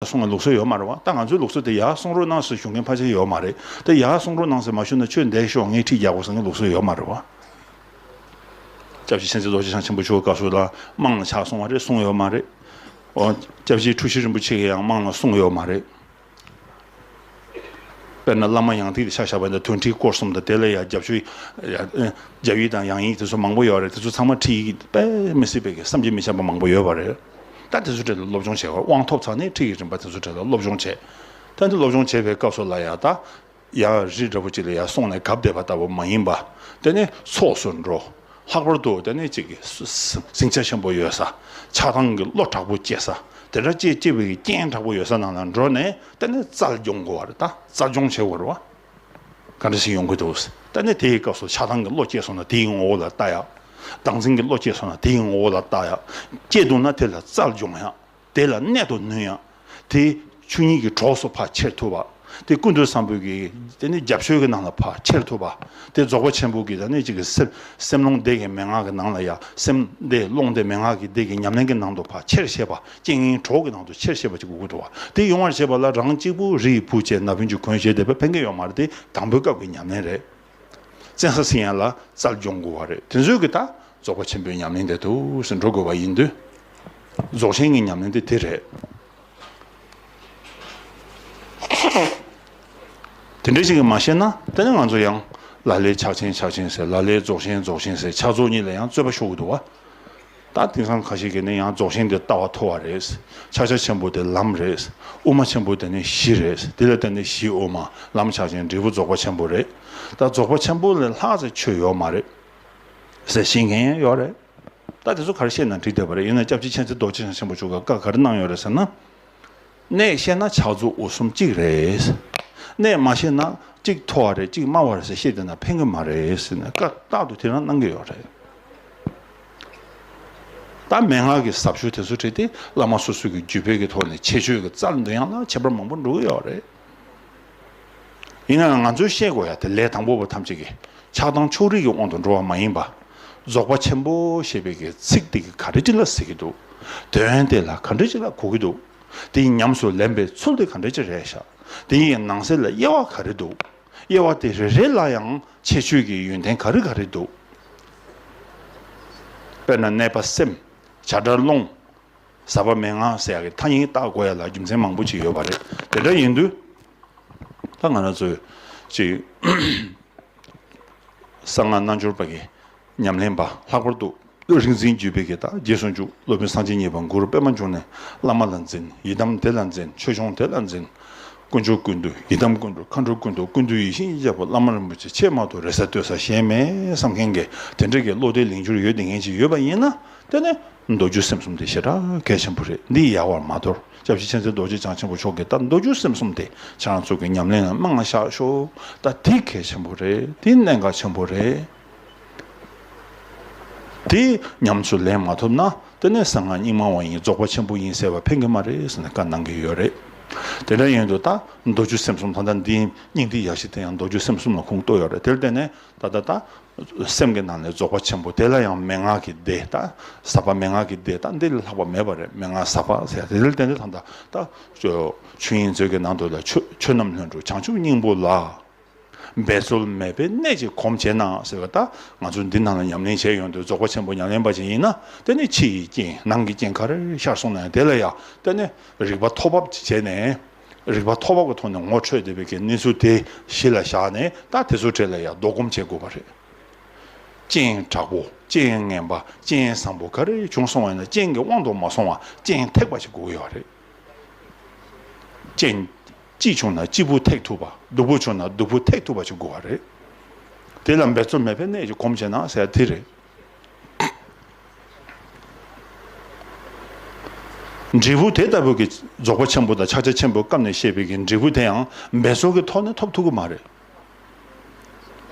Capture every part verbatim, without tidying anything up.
གསུང་བའི་ལུགས་སྲོལ་ཡོད་མ་རེད་བ། ད་ང་ཚོའི་ལུགས་སྲོལ་དེ་ཡར་གསུང་རོགས་གནང་ཟེར་ཞུ་མཁན་ཕལ་ཆེར་ཡོད་མ་རེད། དེ་ཡར་གསུང་རོགས་གནང་ཟེར་མ་ཞུས་ན་ཁྱོད་འདིར་ཤོག་ངས་ཁྲིད་རྒྱག་དགོས་ཟེར་མཁན་ལུགས་སྲོལ་ཡོད་མ་རེད་བ། སྐྱབས་རྗེ་མཁྱེན་བརྩེ་རྡོ་རྗེ་འཆང་ཆེན་པོ་མཆོག་སྐབས་སུ་ལ་དམངས་ལ་ཕྱག་གསུང་བ་རེད། གསུང་ཡོད་མ་རེད། འོ། སྐྱབས་རྗེ་འཁྲུལ་ཞིག་རིན་པོ་ཆེ་གིས་ཡང་དམངས་ལ་གསུང་ཡོད་མ་རེད། དཔེར་ན་བླ་མ་ཡང་ཏིག་དེ་ཆ་བཞག་པ་ཡིན་ན་དོན་ཁྲིད་སྐོར་གསུམ་དང་དེ་ལ་ཡང་རྒྱབ་ཤོས། རྒྱབ་ཡིག་དང་ཡང་ཡིག་དེ་ཚོ་མང་པོ་ཡོད་རེད། དེ་ཚོ་ཚང་མ་ཁྲིད་ཡིག་དཔེ་མི་སྲིད་པའི་གི་བསམ་གྱིས་མི་ཁྱབ་པ་མང་པོ་ཡོད་པ་རེད། ད་དེ་ཚོ་གྲས་ལ་སློབ་སྦྱོང་བྱེད་དགོས། དབང་ཐོབ་ཚར་ནས་ཁྲིད་ཡིག་རིམ་པ་དེ་ཚོ་གྲས་ལ་སློབ་སྦྱོང་བྱེད། ད་འདི་སློབ་སྦྱོང་བྱེད་པའི་སྐབས་སུ་ལ་ཡང་ད། ཡང་རི་འདྲ་པོ་ཅིག་ལ་ཡང་སོང་ནས་གབ་བསྡད་པ་ལྟ་བུ་མ་ཡིན་པ། དེ་ནས་ཚོགས་སུ་འགྲོ། ལྷག་པར་དུ་དེ་ནས་ཅིག་གི་ཟིང་ཆ་ཆེན་པོ་ཡོད་ས། ཆགས་སྡང་གི་བློ་དྲག་པོ་སྐྱེ་ས། དེ་འདྲ་སྐྱེ་སྐྱེ་བའི་རྐྱེན་དྲག་པོ་ཡོད་ས་ནང་ལ་འགྲོ་ནས་དེ་ནས་རྩལ་སྦྱོང་དགོས་པ་རེད། ད་རྩལ་སྦྱོང་བྱེད་དགོས་རེད་བ། ག་འདྲ་ཞིག་ཡོང་གི་འདུག། དེ་ནས་དེའི་སྐབས་སུ་ཆགས་སྡང་གི་བློ་སྐྱེས་སོང་ན་དེའི་ངོ་བོ་ལ་ལྟ་ཡག། སྡང་འཛིན་གྱི་བློ་སྐྱེས་སོང་ན་དེའི་ངོ་བོ་ལ་ལྟ་ཡག། སྐྱེས་འདུག་ན་དེ་ལ་རྩལ་སྦྱོང་ཡག། དེ་ལ་གནད་དུ་བསྣུན་ཡག། དེ་ཆོས་ཉིད་ཀྱི་གྲོགས་སུ་ཕར་ཁྱེར་ཐུབ་པ། དེ་ཀུན་ཏུ་བཟང་པོའི་གི་དེ་ནི་རྒྱབ་ཤོད་ཀྱི་ནང་ལ་ཕར་ཁྱེར་ཐུབ་པ། དེ་རྫོགས་པ་ཆེན་པོ་གི་ད་ནི་ཅིག་གི་སེམས་སེམས་ལུང་སྡེ་གི་མན་ངག་གི་ནང་ལ་ཡ། སེམས་སྡེ་ཀློང་སྡེ་མན་ངག་གི་སྡེ་གི་ཉམས་ལེན་གྱི་ནང་དུ་ཕར་ཁྱེར་ཤེས་པ། རྐྱེན་ངན་གྲོགས་ཀྱི་ནང་དུ་ཁྱེར་ཤེས་པ་ཅིག་དགོས་ཀྱི་འདུག་བ། དེ་ཡོང་བར་བྱེད་པ་ལ་རང་གཅིག་པུ་རི་ཡི་བུ་བྱས་ནག་པོའི་ཁྱུ་གོན་བྱས་བསྡད་པས་ཕན་གྱི་ཡོད་མ་རེད། དེ་དང་པོའི་སྐབས་ཀྱི་ཉམས་ལེན་རེད། བཙན་ས་ཟིན་ཡ་ལ་རྩལ་སྦྱོང་དགོས་པ་རེད། དེ་ཚོའི་གི་ད་རྫོགས་པ་ཆེན་པོའི་ཉམས་ལེན་དེ་འདུག་སེ་འགྲོ་དགོས་པ་ཡིན་དུས། རྫོགས་ཆེན་གྱི་ཉམས་ལེན་དེ་དེ་རེད། དེ་འདྲ་ཞིག་གི་མ་ཤེས་ན་དེ་ནི་ང་ཚོ་ཡང་ལ་ལས་ཕྱག་ཆེན་ཕྱག་ཆེན་ཟེར། ལ་ལས་རྫོགས་ཆེན་རྫོགས་ཆེན་ཟེར། ཕྱག་རྫོགས་གཉིས་ལ་ཡང་རྩོད་པ་ཤོར་གི་འདུག་བ། ད་དེང་སང་ཁ་ཤས་ཀྱིས་ནི་ཡང་རྫོགས་ཆེན་དེ་ལྟ་བ་མཐོ་བ་རེད། ཕྱག་རྒྱ་ཆེན་པོ་དེ་ལམ་རེད། དབུ་མ་ཆེན་པོ་དེ་ནི་གཞི་རེད། དེ་ལ་བརྟེན་ནས་གཞི་དབུ་མ། ལམ་ཕྱག་ཆེན། འབྲས་བུ་རྫོགས་པ་ཆེན་པོ་རེད། ད་རྫོགས་པ་ཆེན་པོ་ལས་ལྷག་ཙམ་ཆོས་ཡོད་མ་རེད་ཟེར་བཤད་མཁན་ཡང་ཡོད་རེད། ད་དེ་ཚོ་ག་རེ་བཤད་ན་འགྲིག་བསྡད་པ་རེད། ཡིན་ན་སྐྱབས་རྗེ་མཁྱེན་བརྩེ་རྡོ་རྗེ་འཆང་ཆེན་པོ་མཆོག་གིས་བཀའ་ག་རེ་གནང་ཡོད་རེད་ཟེར་ན། གནད་ཤེས་ན་ཕྱག་རྫོགས་དབུ་གསུམ་གཅིག་རེད། གནད་མ་ཤེས་ན་གཅིག་མཐོ་བ་རེད་གཅིག་དམའ་བ་རེད་ཟེར་བཤད་བསྡད་ན་ཕན་གི་མ་རེད་ཟེར་ནས་བཀའ་རྟག་ཏུ་དེ་རང་གནང་གི་ཡོད་རེད། ད་མན་ངག་གི་ཟབ་ཆོས་དེ་ཚོ་བྲིས་ཏེ་བླ་མ་སོ་སོའི་གི་བརྒྱུད་པའི་གི་ཐོག་ནས་ཁྱད་ཆོས་ཀྱི་རྩལ་འདོན་ཡག་ལ་ཁྱད་པར་མང་པོ་འགྲོ་གི་ཡོད་རེད། ཡིན་ན་ང་ཚོས་ཤེས་དགོས་ཡ་དེ་ལས་དང་པོ་པ་ཐམས་ཅད་ཀྱིས་ཆགས་སྡང་ཕྱོགས་རིས་ཀྱི་དབང་དུ་འགྲོ་བ་མ་ཡིན་པ། རྫོགས་པ་ཆེན་པོ་ཞེས་པའི་གི་ཚིག་དེ་གི་ག་རེ་ཅིག་ལ་ཟེར་གྱི་འདུག། དོན་དེ་ལ་ག་འདྲ་ཅིག་ལ་གོ་གི་འདུག། དེ་ཉམས་སུ་ལེན་པའི་ཚུལ་དེ་ག་འདྲ་ཅིག་རེད་ཤག། དེ་ཡི་ནང་གསེས་ལ་དབྱེ་བ་ག་རེ་འདུག། དབྱེ་བ་དེ་རེ་རེ་ལ་ཡང་ཁྱད་ཆོས་ཀྱི་ཡོན་ཏན་ག་རེ་ག་རེ་འདུག། དཔེར་ན་གནས་པ་སེམས། བྱ་བྲལ་རླུང་། ཟབ་པ་མན་ངག་ཟེར་ཡག་གི་ཐ་སྙད་བཏགས་དགོས་ཡ་ལ་རྒྱུ་མཚན་མང་པོ་ཅིག་ཡོད་པ་རེད། དེ་འདྲ་ཡིན་དུས། ད་ང་རང་ཚོས་ཅིག་གསང་སྔགས་རྣལ་འབྱོར་པ་གི་ཉམས་ལེན་པ་ལྷག་པར་དུ་རིག་འཛིན་བརྒྱུད་པའི་གི་ད་རྗེས་སུ་འཇུག་སློབ་དཔོན་སངས་རྒྱས་གཉིས་པ་གུ་རུ་པདྨ་འབྱུང་གནས་བླ་མ་ལ་འཛིན། ཡི་དམ་དེ་ལ་འཛིན། ཆོས་སྐྱོང་དེ་ལ་འཛིན། དཀོན་མཆོག་ཀུན་འདུས། ཡི་དམ་ཀུན་འདུས། མཁའ་འགྲོ་ཀུན་འདུས། ཀུན་འདུས་ཡེ་ཤེས་ཉིད་རྒྱལ་པོ་བླ་མ་རིན་པོ་ཆེ་ཆེས་མ་གཏོགས་རེ་ས་ལྟོས་ས་གཞན་མེད་བསམ་མཁན་གྱི་དེ་འདྲ་གི་བློ་གཏད་ལིང་སྐྱུར་ཡོད་བསྡད་མཁན་ཅིག་ཡོད་པ་ཡིན་ན། དེ་ནས་མདོ་རྒྱུད་སེམས་གསུམ་དེ་ཞེ་དྲག་གལ་ཆེན་པོ་རེད། འདི་ཡལ་བར་མ་དོར། སྐྱབས་རྗེ་མཁྱེན་བརྩེ་རྡོ་རྗེ་འཆང་ཆེན་པོ་མཆོག་གིས་ད་མདོ་རྒྱུད་སེམས་གསུམ་དེ་ཁྱེད་རང་ཚོ་གི་ཉམས་ལེན་ལ་མང་ང་བཞག་ཤོག། ད་དེ་གལ་ཆེན་པོ་རེད། དེ་གནད་འགག་ཆེན་པོ་རེད། དེ་ཉམས་སུ་ལེན་མ་ཐུབ་ན་དེ་ནས་གསང་སྔགས་རྙིང་མ་བ་ཡིན། རྫོགས་པ་ཆེན་པོ་ཡིན་ཟེར་བ་ཕན་གྱི་མ་རེད་ཟེར་ནས་བཀའ་གནང་གི་ཡོད་རེད། དེ་འདྲ་ཡིན་དུས་ད་མདོ་རྒྱུད་སེམས་གསུམ། ད་ལྟ་འདིའི་སྙིང་ཐིག་ཡག་ཤོས་དེ་ཡང་མདོ་རྒྱུད་སེམས་གསུམ་ལ་ཁུངས་གཏུགས་ཡོད་རེད། དེར་བརྟེན་ནས་ད་ལྟ་ད། སེམས་ཀྱི་ནང་ནས་རྫོགས་པ་ཆེན་པོ་དེ་ལ་ཡང་མན་ངག་གི་སྡེ་དང་། ཟབ་པ་མན་ངག་གི་སྡེ་དང་འདི་ལས་ལྷག་པ་མེད་པ་རེད། མན་ངག་ཟབ་པ་ཟེར་དེ་ལ་བརྟེན་ཏེ་ད་ལྟ་ད་ཆོས་དབྱིངས་མཛོད་ཀྱི་ནང་དུ་ལ་ཆོས་ཆོས་རྣམས་ལྷུན་གྲུབ་བྱང་ཆུབ་སྙིང་པོ་ལ། འབད་རྩོལ་མེད་པའི་གནད་ཀྱིས་གོམས་བྱས་ན་ཟེར་བ། ད་ང་ཚོ་འདི་ནང་ལ་ཉམས་ལེན་བྱས་ཡོང་དུས་རྫོགས་པ་ཆེན་པོ་ཉམས་ལེན་པ་ཅིག་ཡིན་ན་དེ་ནི་ཕྱི་ཡི་རྐྱེན་ནང་གི་རྐྱེན་ག་རེ་ཤར་སོང་ན་ཡང་དེ་ལ་ཡང་དེ་ནི་རིག་པ་ཐོག་བབ་ཅིག་བྱས་ནས། རིག་པ་ཐོག་བབ་ཀྱི་ཐོག་ནས་ངོ་འཕྲོད་བསྡད་པའི་གི་གནས་ཚུལ་དེ་གཞི་ལ་བཞག་ནས་ད་དེ་ཚོ་གྲས་ལ་ཡང་ལྡོག་སྒོམ་བྱེད་དགོས་པ་རེད། རྐྱེན་དྲག་པོ། རྐྱེན་ངན་པ། རྐྱེན་བཟང་པོ་ག་རེ་བྱུང་སོང་བ་ཡིན་ན་རྐྱེན་གྱི་དབང་དུ་མ་སོང་བ་རྐྱེན་ཐེག་པ་ཞིག་དགོས་ཀྱི་ཡོད་རེད། རྐྱེན་སྐྱིད་བྱུང་ན་སྐྱིད་པོ་ཐེག་ཐུབ་པ། སྡུག་པོ་བྱུང་ན་སྡུག་པོ་ཐེག་ཐུབ་པ་ཞིག་དགོས་པ་རེད། དེ་ལ་འབད་རྩོལ་མེད་པའི་གནད་ཀྱིས་གོམས་བྱས་ན་ཟེར་དེ་རེད། འབྲས་བུ་དེ་ལྟ་བུ་གི་རྫོགས་པ་ཆེན་པོ་དང་ཕྱག་རྒྱ་ཆེན་པོའི་སྐབས་ནས་བཤད་པའི་གི་འབྲས་བུ་དེ་ཡང་འབད་རྩོལ་གྱི་ཐོག་ནས་ཐོབ་ཐུབ་ཀྱི་མ་རེད།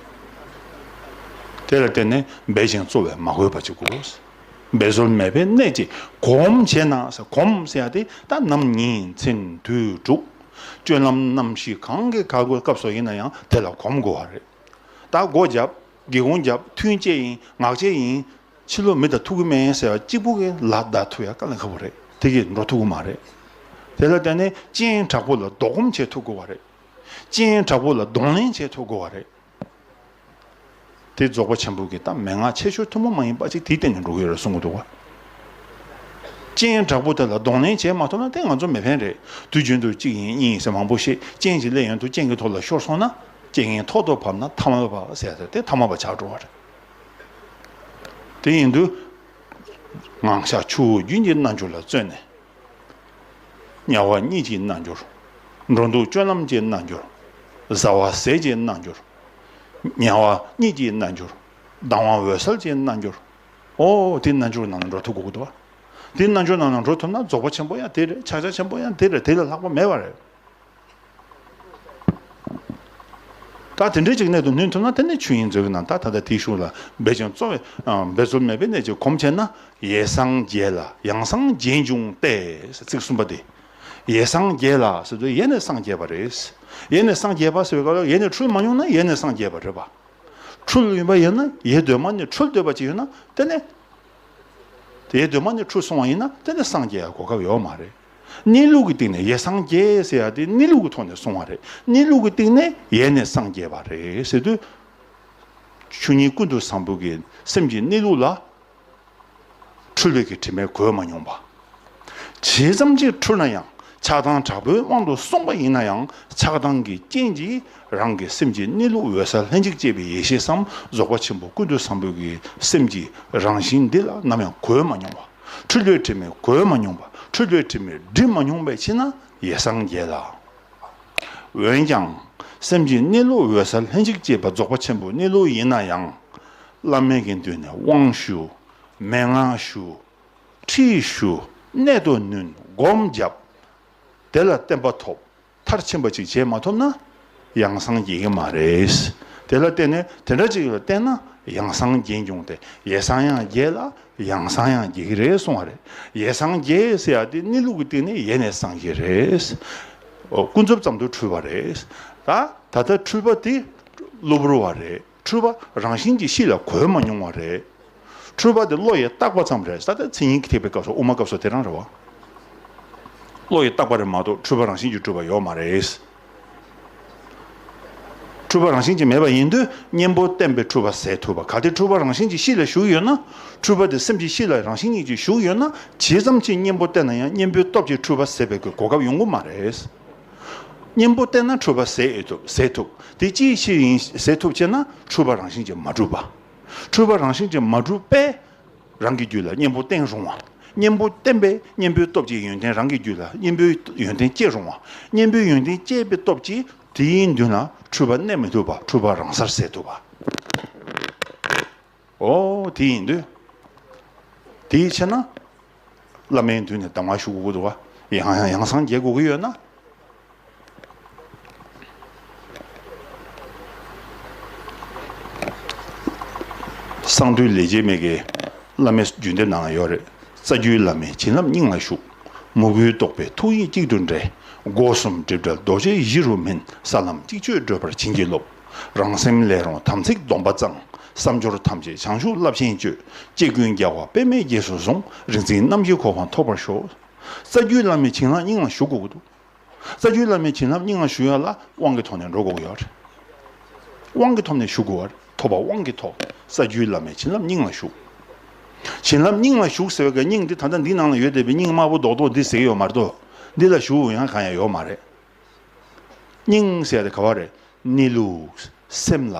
དེ་ལ་བརྟེན་ནས་འབད་ཅིང་རྩོལ་བས་མ་གོས་པ་ཅིག་དགོས། འབད་རྩོལ་མེད་པའི་གནད་ཀྱིས་གོམས་བྱས་ན་ཟེར། གོམས་ཟེར་ཡ་དེ་ད་ནམ་ཉིན་མཚན་དུས་དྲུག། སྤྱོད་ལམ་རྣམ་བཞི་གང་གི་ག་དགོས་སྐབས་སུ་ཡིན་ན་ཡང་དེ་ལ་གོམས་དགོས་པ་རེད། ད་སྒོ་བརྒྱབ། སྒེའུ་ཁུང་བརྒྱབ། ཐུན་བཅད་ཡིན། ངག་བཅད་ཡིན། ཕྱི་ལོགས་མི་དང་ཐུག་གི་མེད་ཟེར་བ་གཅིག་པུ་གིས་ལ་བཟླ་ཐུབ་ཡ་དཀའ་ལས་ཁག་པོ་རེད། དེ་གིས་འགྲོ་ཐུབ་ཀྱི་མ་རེད། དེ་ལ་བརྟེན་ནས་སྤྱན་དྲག་པོ་ལ་ལྡོག་སྒོམ་བྱེད་ཐུབ་དགོས་པ་རེད། སྤྱན་དྲག་པོ་ལ་གདོང་ལེན་བྱེད་ཐུབ་དགོས་པ་རེད། དེ་རྫོགས་པ་ཆེན་པོ་གི་ད་མན་ངག་ཆེ་ཤོས་ཐུན་མོང་མ་ཡིན་པ་ཅིག་དེའི་སྟེང་ནས་འགྲོ་གི་ཡོད་རེད་གསུང་གི་འདུག་བ། སྤྱན་དྲག་པོ་དེ་ལ་གདོང་ལེན་བྱེད་མ་ཐུབ་ན་དེ་ང་ཚོ་མི་ཕན་རེད། དུས་རྒྱུན་དུ་གཅིག་ཡིན་གཉིས་ཡིན་ཟེར་མང་པོ་བཤད། སྤྱན་གྱི་སླད་ཡོན་དུ་སྤྱན་གྱི་ཐོག་ལ་ཤོར་སོང་ན་རྐྱེན་ངན་ཐོག་ཏུ་བབས་ན་ཐ་མལ་པ་ཟེར་ཏེ་དེ་ཐ་མལ་པ་ཆགས་འགྲོ་བ་རེད། དེ་ཡིན་དུས་ངང་བཞག་ཆུ་བོ་རྒྱུན་གྱི་རྣལ་འབྱོར་ལ་བརྩོན་ནས། དམྱལ་བ་གཉིད་ཀྱི་རྣལ་འབྱོར། འགྲོ་འདུག་སྤྱོད་ལམ་གྱི་རྣལ་འབྱོར། བཟའ་བ་ཟས་ཀྱི་རྣལ་འབྱོར། དམྱལ་བ་གཉིད་ཀྱི་རྣལ་འབྱོར། ལྡང་བ་འོད་གསལ་གྱི་རྣལ་འབྱོར། ཨོ་དེ་རྣལ་འབྱོར་ནང་ལ་འགྲོ་ཐུབ་དགོས་ཀྱི་འདུག་བ། དེ་རྣལ་འབྱོར་ནང་ལ་འགྲོ་ཐུབ་ན་རྫོགས་པ་ཆེན་པོ་ཡང་དེ་རེད། ཕྱག་རྒྱ་ཆེན་པོ་ཡང་དེ་རེད། དེ་ལས་ལྷག་པ་མེད་པ་རེད། ད་དེ་འདྲའི་ཅིག་གནད་དུ་བསྣུན་ཐུབ་ན་དེ་ནི་ཆོས་དབྱིངས་མཛོད་ཀྱི་ནང་ད་ད་ལྟ་དེའི་གཞུག་ལ་འབད་ཅིང་རྩོལ་བས་འབད་རྩོལ་མེད་པའི་གནད་ཀྱིས་གོམས་བྱས་ན། ཡེ་སངས་རྒྱས་ལ་ཡང་སངས་རྒྱས་འབྱུང་སྟེ། ཚིག་གསུམ་པ་དེ། ཡེ་སངས་རྒྱས་ལ་ཟེར་དུས་ཡེ་ནས་སངས་རྒྱས་པ་རེད། ཡེ་ནས་སངས་རྒྱས་པ་ཟེར་བའི་སྐབས་ལ་ཡེ་ནས་འཁྲུལ་མ་མྱོང་ན་ཡེ་ནས་སངས་རྒྱས་པ་རེད་པ། འཁྲུལ་ཡོད་པ་ཡིན་ན་ཡེ་གདོད་མ་ནས་འཁྲུལ་འདོད་པ་ཅིག་ཡོད་ན་དེ་ནས། དེ་ཡེ་གདོད་མ་ནས་འཁྲུལ་སོང་བ་ཡིན་ན་དེ་ནས་སངས་རྒྱས་ཡ་གོ་སྐབས་ཡོད་མ་རེད། གནས་ལུགས་ཀྱི་སྟེང་ནས་ཡེ་སངས་རྒྱས་ཟེར་ཡ་དེ་གནས་ལུགས་ཀྱི་ཐོག་ནས་གསུང་བ་རེད། གནས་ལུགས་ཀྱི་སྟེང་ནས་ཡེ་ནས་སངས་རྒྱས་པ་རེད་ཟེར་དུས། ཆོས་ཉིད་ཀུན་ཏུ་བཟང་པོ་གི་སེམས་ཀྱི་གནས་ལུགས་ལ་འཁྲུལ་པའི་གི་དྲི་མས་གོས་མ་མྱོང་བ། ཇི་ཙམ་གྱིས་འཁྲུལ་ན་ཡང་ཆགས་སྡང་དྲག་པོའི་དབང་དུ་སོང་བ་ཡིན་ན་ཡང་ཆགས་སྡང་གི་རྐྱེན་གྱིས་རང་གི་སེམས་ཀྱི་གནས་ལུགས་འོད་གསལ་ལྷན་ཅིག་སྐྱེས་པའི་ཡེ་ཤེས་སམ་རྫོགས་པ་ཆེན་པོ་ཀུན་ཏུ་བཟང་པོའི་གི་སེམས་ཀྱི་རང་བཞིན་འདི་ལ་ནམ་ཡང་གོས་མ་མྱོང་བ། འཁྲུལ་པའི་དྲི་མས་གོས་མ་མྱོང་བ། འཁྲུལ་པའི་དྲི་མས་སྒྲིབ་མ་མྱོང་བའི་ཕྱིར་ན་ཡེ་སངས་རྒྱས་ལ། འོན་ཀྱང་སེམས་ཀྱི་གནས་ལུགས་འོད་གསལ་ལྷན་ཅིག་སྐྱེས་པ་རྫོགས་པ་ཆེན་པོའི་གནས་ལུགས་ཡིན་ན་ཡང་། བླ་མའི་གི་མདུན་ནས་དབང་ཞུ། མན་ངག་ཞུ། ཁྲིད་ཞུ། གནད་དུ་བསྣུན། སྒོམ་བརྒྱབ། དེ་ལ་བརྟན་པ་ཐོབ། མཐར་ཕྱིན་པ་ཅིག་བྱེད་མ་ཐུབ་ན་ཡང་སངས་རྒྱས་ཀྱི་མ་རེད། དེ་ལ་བརྟེན་ནས་དེ་འདྲ་ཅིག་ལ་བརྟེན་ན་ཡང་སངས་རྒྱས་འབྱུང་སྟེ། ཡེ་སངས་ཡང་རྒྱས་ལ་ཡང་སངས་ཡང་རྒྱས་ཀྱི་རེད་གསུང་བ་རེད། ཡེ་སངས་རྒྱས་ཟེར་ཡ་དེ་གནས་ལུགས་ཀྱི་སྟེང་ནས་ཡེ་ནས་སངས་རྒྱས་རེད། ཨོ་ཀུན་རྫོབ་ཙམ་དུ་འཁྲུལ་པ་རེད། ད་ད་ལྟ་འཁྲུལ་པ་དེ་གློ་བུར་བ་རེད། འཁྲུལ་པ་རང་བཞིན་གྱིས་གཤིས་ལ་གོས་མ་མྱོང་བ་རེད། འཁྲུལ་པ་དེ་བློ་ཡིས་བཏགས་པ་ཙམ་རེད། ད་ལྟ་མཚན་ཉིད་ཀྱི་ཐེག་པའི་སྐབས་སུ་དབུ་མ་སྐབས་སུ་དེ་རང་རེད་བ། བློ་ཡིས་བཏགས་པ་རེད་མ་གཏོགས་འཁྲུལ་པ་རང་བཞིན་གྱིས་གྲུབ་པ་ཡོད་མ་རེད། འཁྲུལ་པ་རང་བཞིན་གྱིས་མེད་པ་ཡིན་དུས་གཉེན་པོ་བསྟེན་པས་འཁྲུལ་པ་ཟད་ཐུབ་པ། གལ་ཏེ་འཁྲུལ་པ་རང་བཞིན་གྱིས་གཤིས་ལ་ཞུགས་ཡོད་ན། འཁྲུལ་པ་དེ་སེམས་ཀྱི་གཤིས་ལ་རང་བཞིན་ཉིད་ཀྱིས་ཞུགས་ཡོད་ན། ཇི་ཙམ་གྱིས་གཉེན་པོ་བསྟེན་ན་ཡང་གཉེན་པོའི་སྟོབས་ཀྱིས་འཁྲུལ་པ་ཟད་པའི་གོ་སྐབས་ཡོང་གི་མ་རེད། གཉེན་པོ་བསྟེན་ན་འཁྲུལ་པ་ཟད་ཨེ་ཐུབ། ཟད་ཐུབ། དེ་ཅིའི་ཕྱིར་ཡིན་ཟད་ཐུབ་ཅེ་ན། འཁྲུལ་པ་རང་བཞིན་གྱིས་མ་གྲུབ་པ། འཁྲུལ་པ་རང་བཞིན་གྱིས་མ་གྲུབ་པས། རང་གི་རྒྱུད་ལ་གཉེན་པོ་བསྟེན་རུང་བ། གཉེན་པོ་བསྟེན་པས་གཉེན་པོའི་སྟོབས་ཀྱིས་ཡོན་ཏན་རང་གི་རྒྱུད་ལ། གཉེན་པོའི་ཡོན་ཏན་སྐྱེ་རུང་བ། གཉེན་པོའི་ཡོན་ཏན་སྐྱེས་པའི་སྟོབས་ཀྱིས་དེའི་མདུན་ལ་འཁྲུལ་པ་གནས་མི་ཐུབ་པ། འཁྲུལ་པ་རང་སར་ཟད་ཐུབ་པ། ཨོ་དེ་ཡིན་དུས། དེའི་ཕྱིར་ན། བླ་མའི་མདུན་ནས་གདམས་ངག་ཞུ་དགོས་ཀྱི་འདུག་བ། ཡང་ཡང་ཡང་སངས་རྒྱས་དགོས་ཀྱི་ཡོད་ན། གསང་འདུས་ལས་རྒྱལ་མའི་གི་བླ་མའི་རྒྱུད་སྡེ་ནང་ལ་ཡོད་རེད། རྩ་བརྒྱུད་བླ་མའི་བྱིན་རླབས་སྙིང་ལ་ཞུགས། མོས་གུས་རྟོགས་པའི་ཐུགས་ཡིད་གཅིག་ཏུ་འདྲེས། སྒོ་གསུམ་སྒྲིབ་བྲལ་རྡོ་རྗེ་གཞི་རུ་སྨིན། ས་ལམ་གཅིག་སྤྱོད་བགྲོད་པར་བྱིན་གྱིས་རློབས། རང་སེམས་ལས་རུང་དམ་ཚིག་སྡོམ་པ་གཙང་། བསམ་སྦྱོར་ཐམས་ཅད་བྱང་ཆུབ་རླབས་ཆེན་སྤྱོད། སྐྱེ་ཀུན་རྒྱལ་བ་པདྨས་རྒྱས་སུ་བཟུང་། རིག་འཛིན་རྣམ་བཞིའི་གོ་འཕང་ཐོབ་པར་ཤོག། རྩ་བརྒྱུད་བླ་མའི་བྱིན་རླབས་སྙིང་ལ་ཞུགས་དགོས་ཀྱི་འདུག། རྩ་བརྒྱུད་བླ་མའི་བྱིན་རླབས་སྙིང་ལ་ཞུགས་ཡ་ལ་དབང་གི་ཐོག་ནས་འགྲོ་དགོས་ཀྱི་ཡོད་རེད། དབང་གི་ཐོག་ནས་ཞུགས་དགོས་པ་རེད། ཐོབ་པ་དབང་གི་ཐོག། རྩ་བརྒྱུད་བླ་མའི་བྱིན་རླབས་སྙིང་ལ་ཞུགས། བྱིན་རླབས་སྙིང་ལ་ཞུགས་ཟེར་བའི་གི་སྙིང་འདི་ད་ལྟ་འདི་ནང་ལ་ཡོད་བསྡད་པའི་སྙིང་དམར་པོ་རྡོག་རྡོག་འདི་ཟེར་གྱི་ཡོད་མ་རེད་དོ། འདི་ལ་ཞུགས་ཡང་གང་ཡང་ཡོད་མ་རེད། སྙིང་ཟེར་ཡ་དེ་ག་བ་རེད། གནས་ལུགས་སེམས་ལ།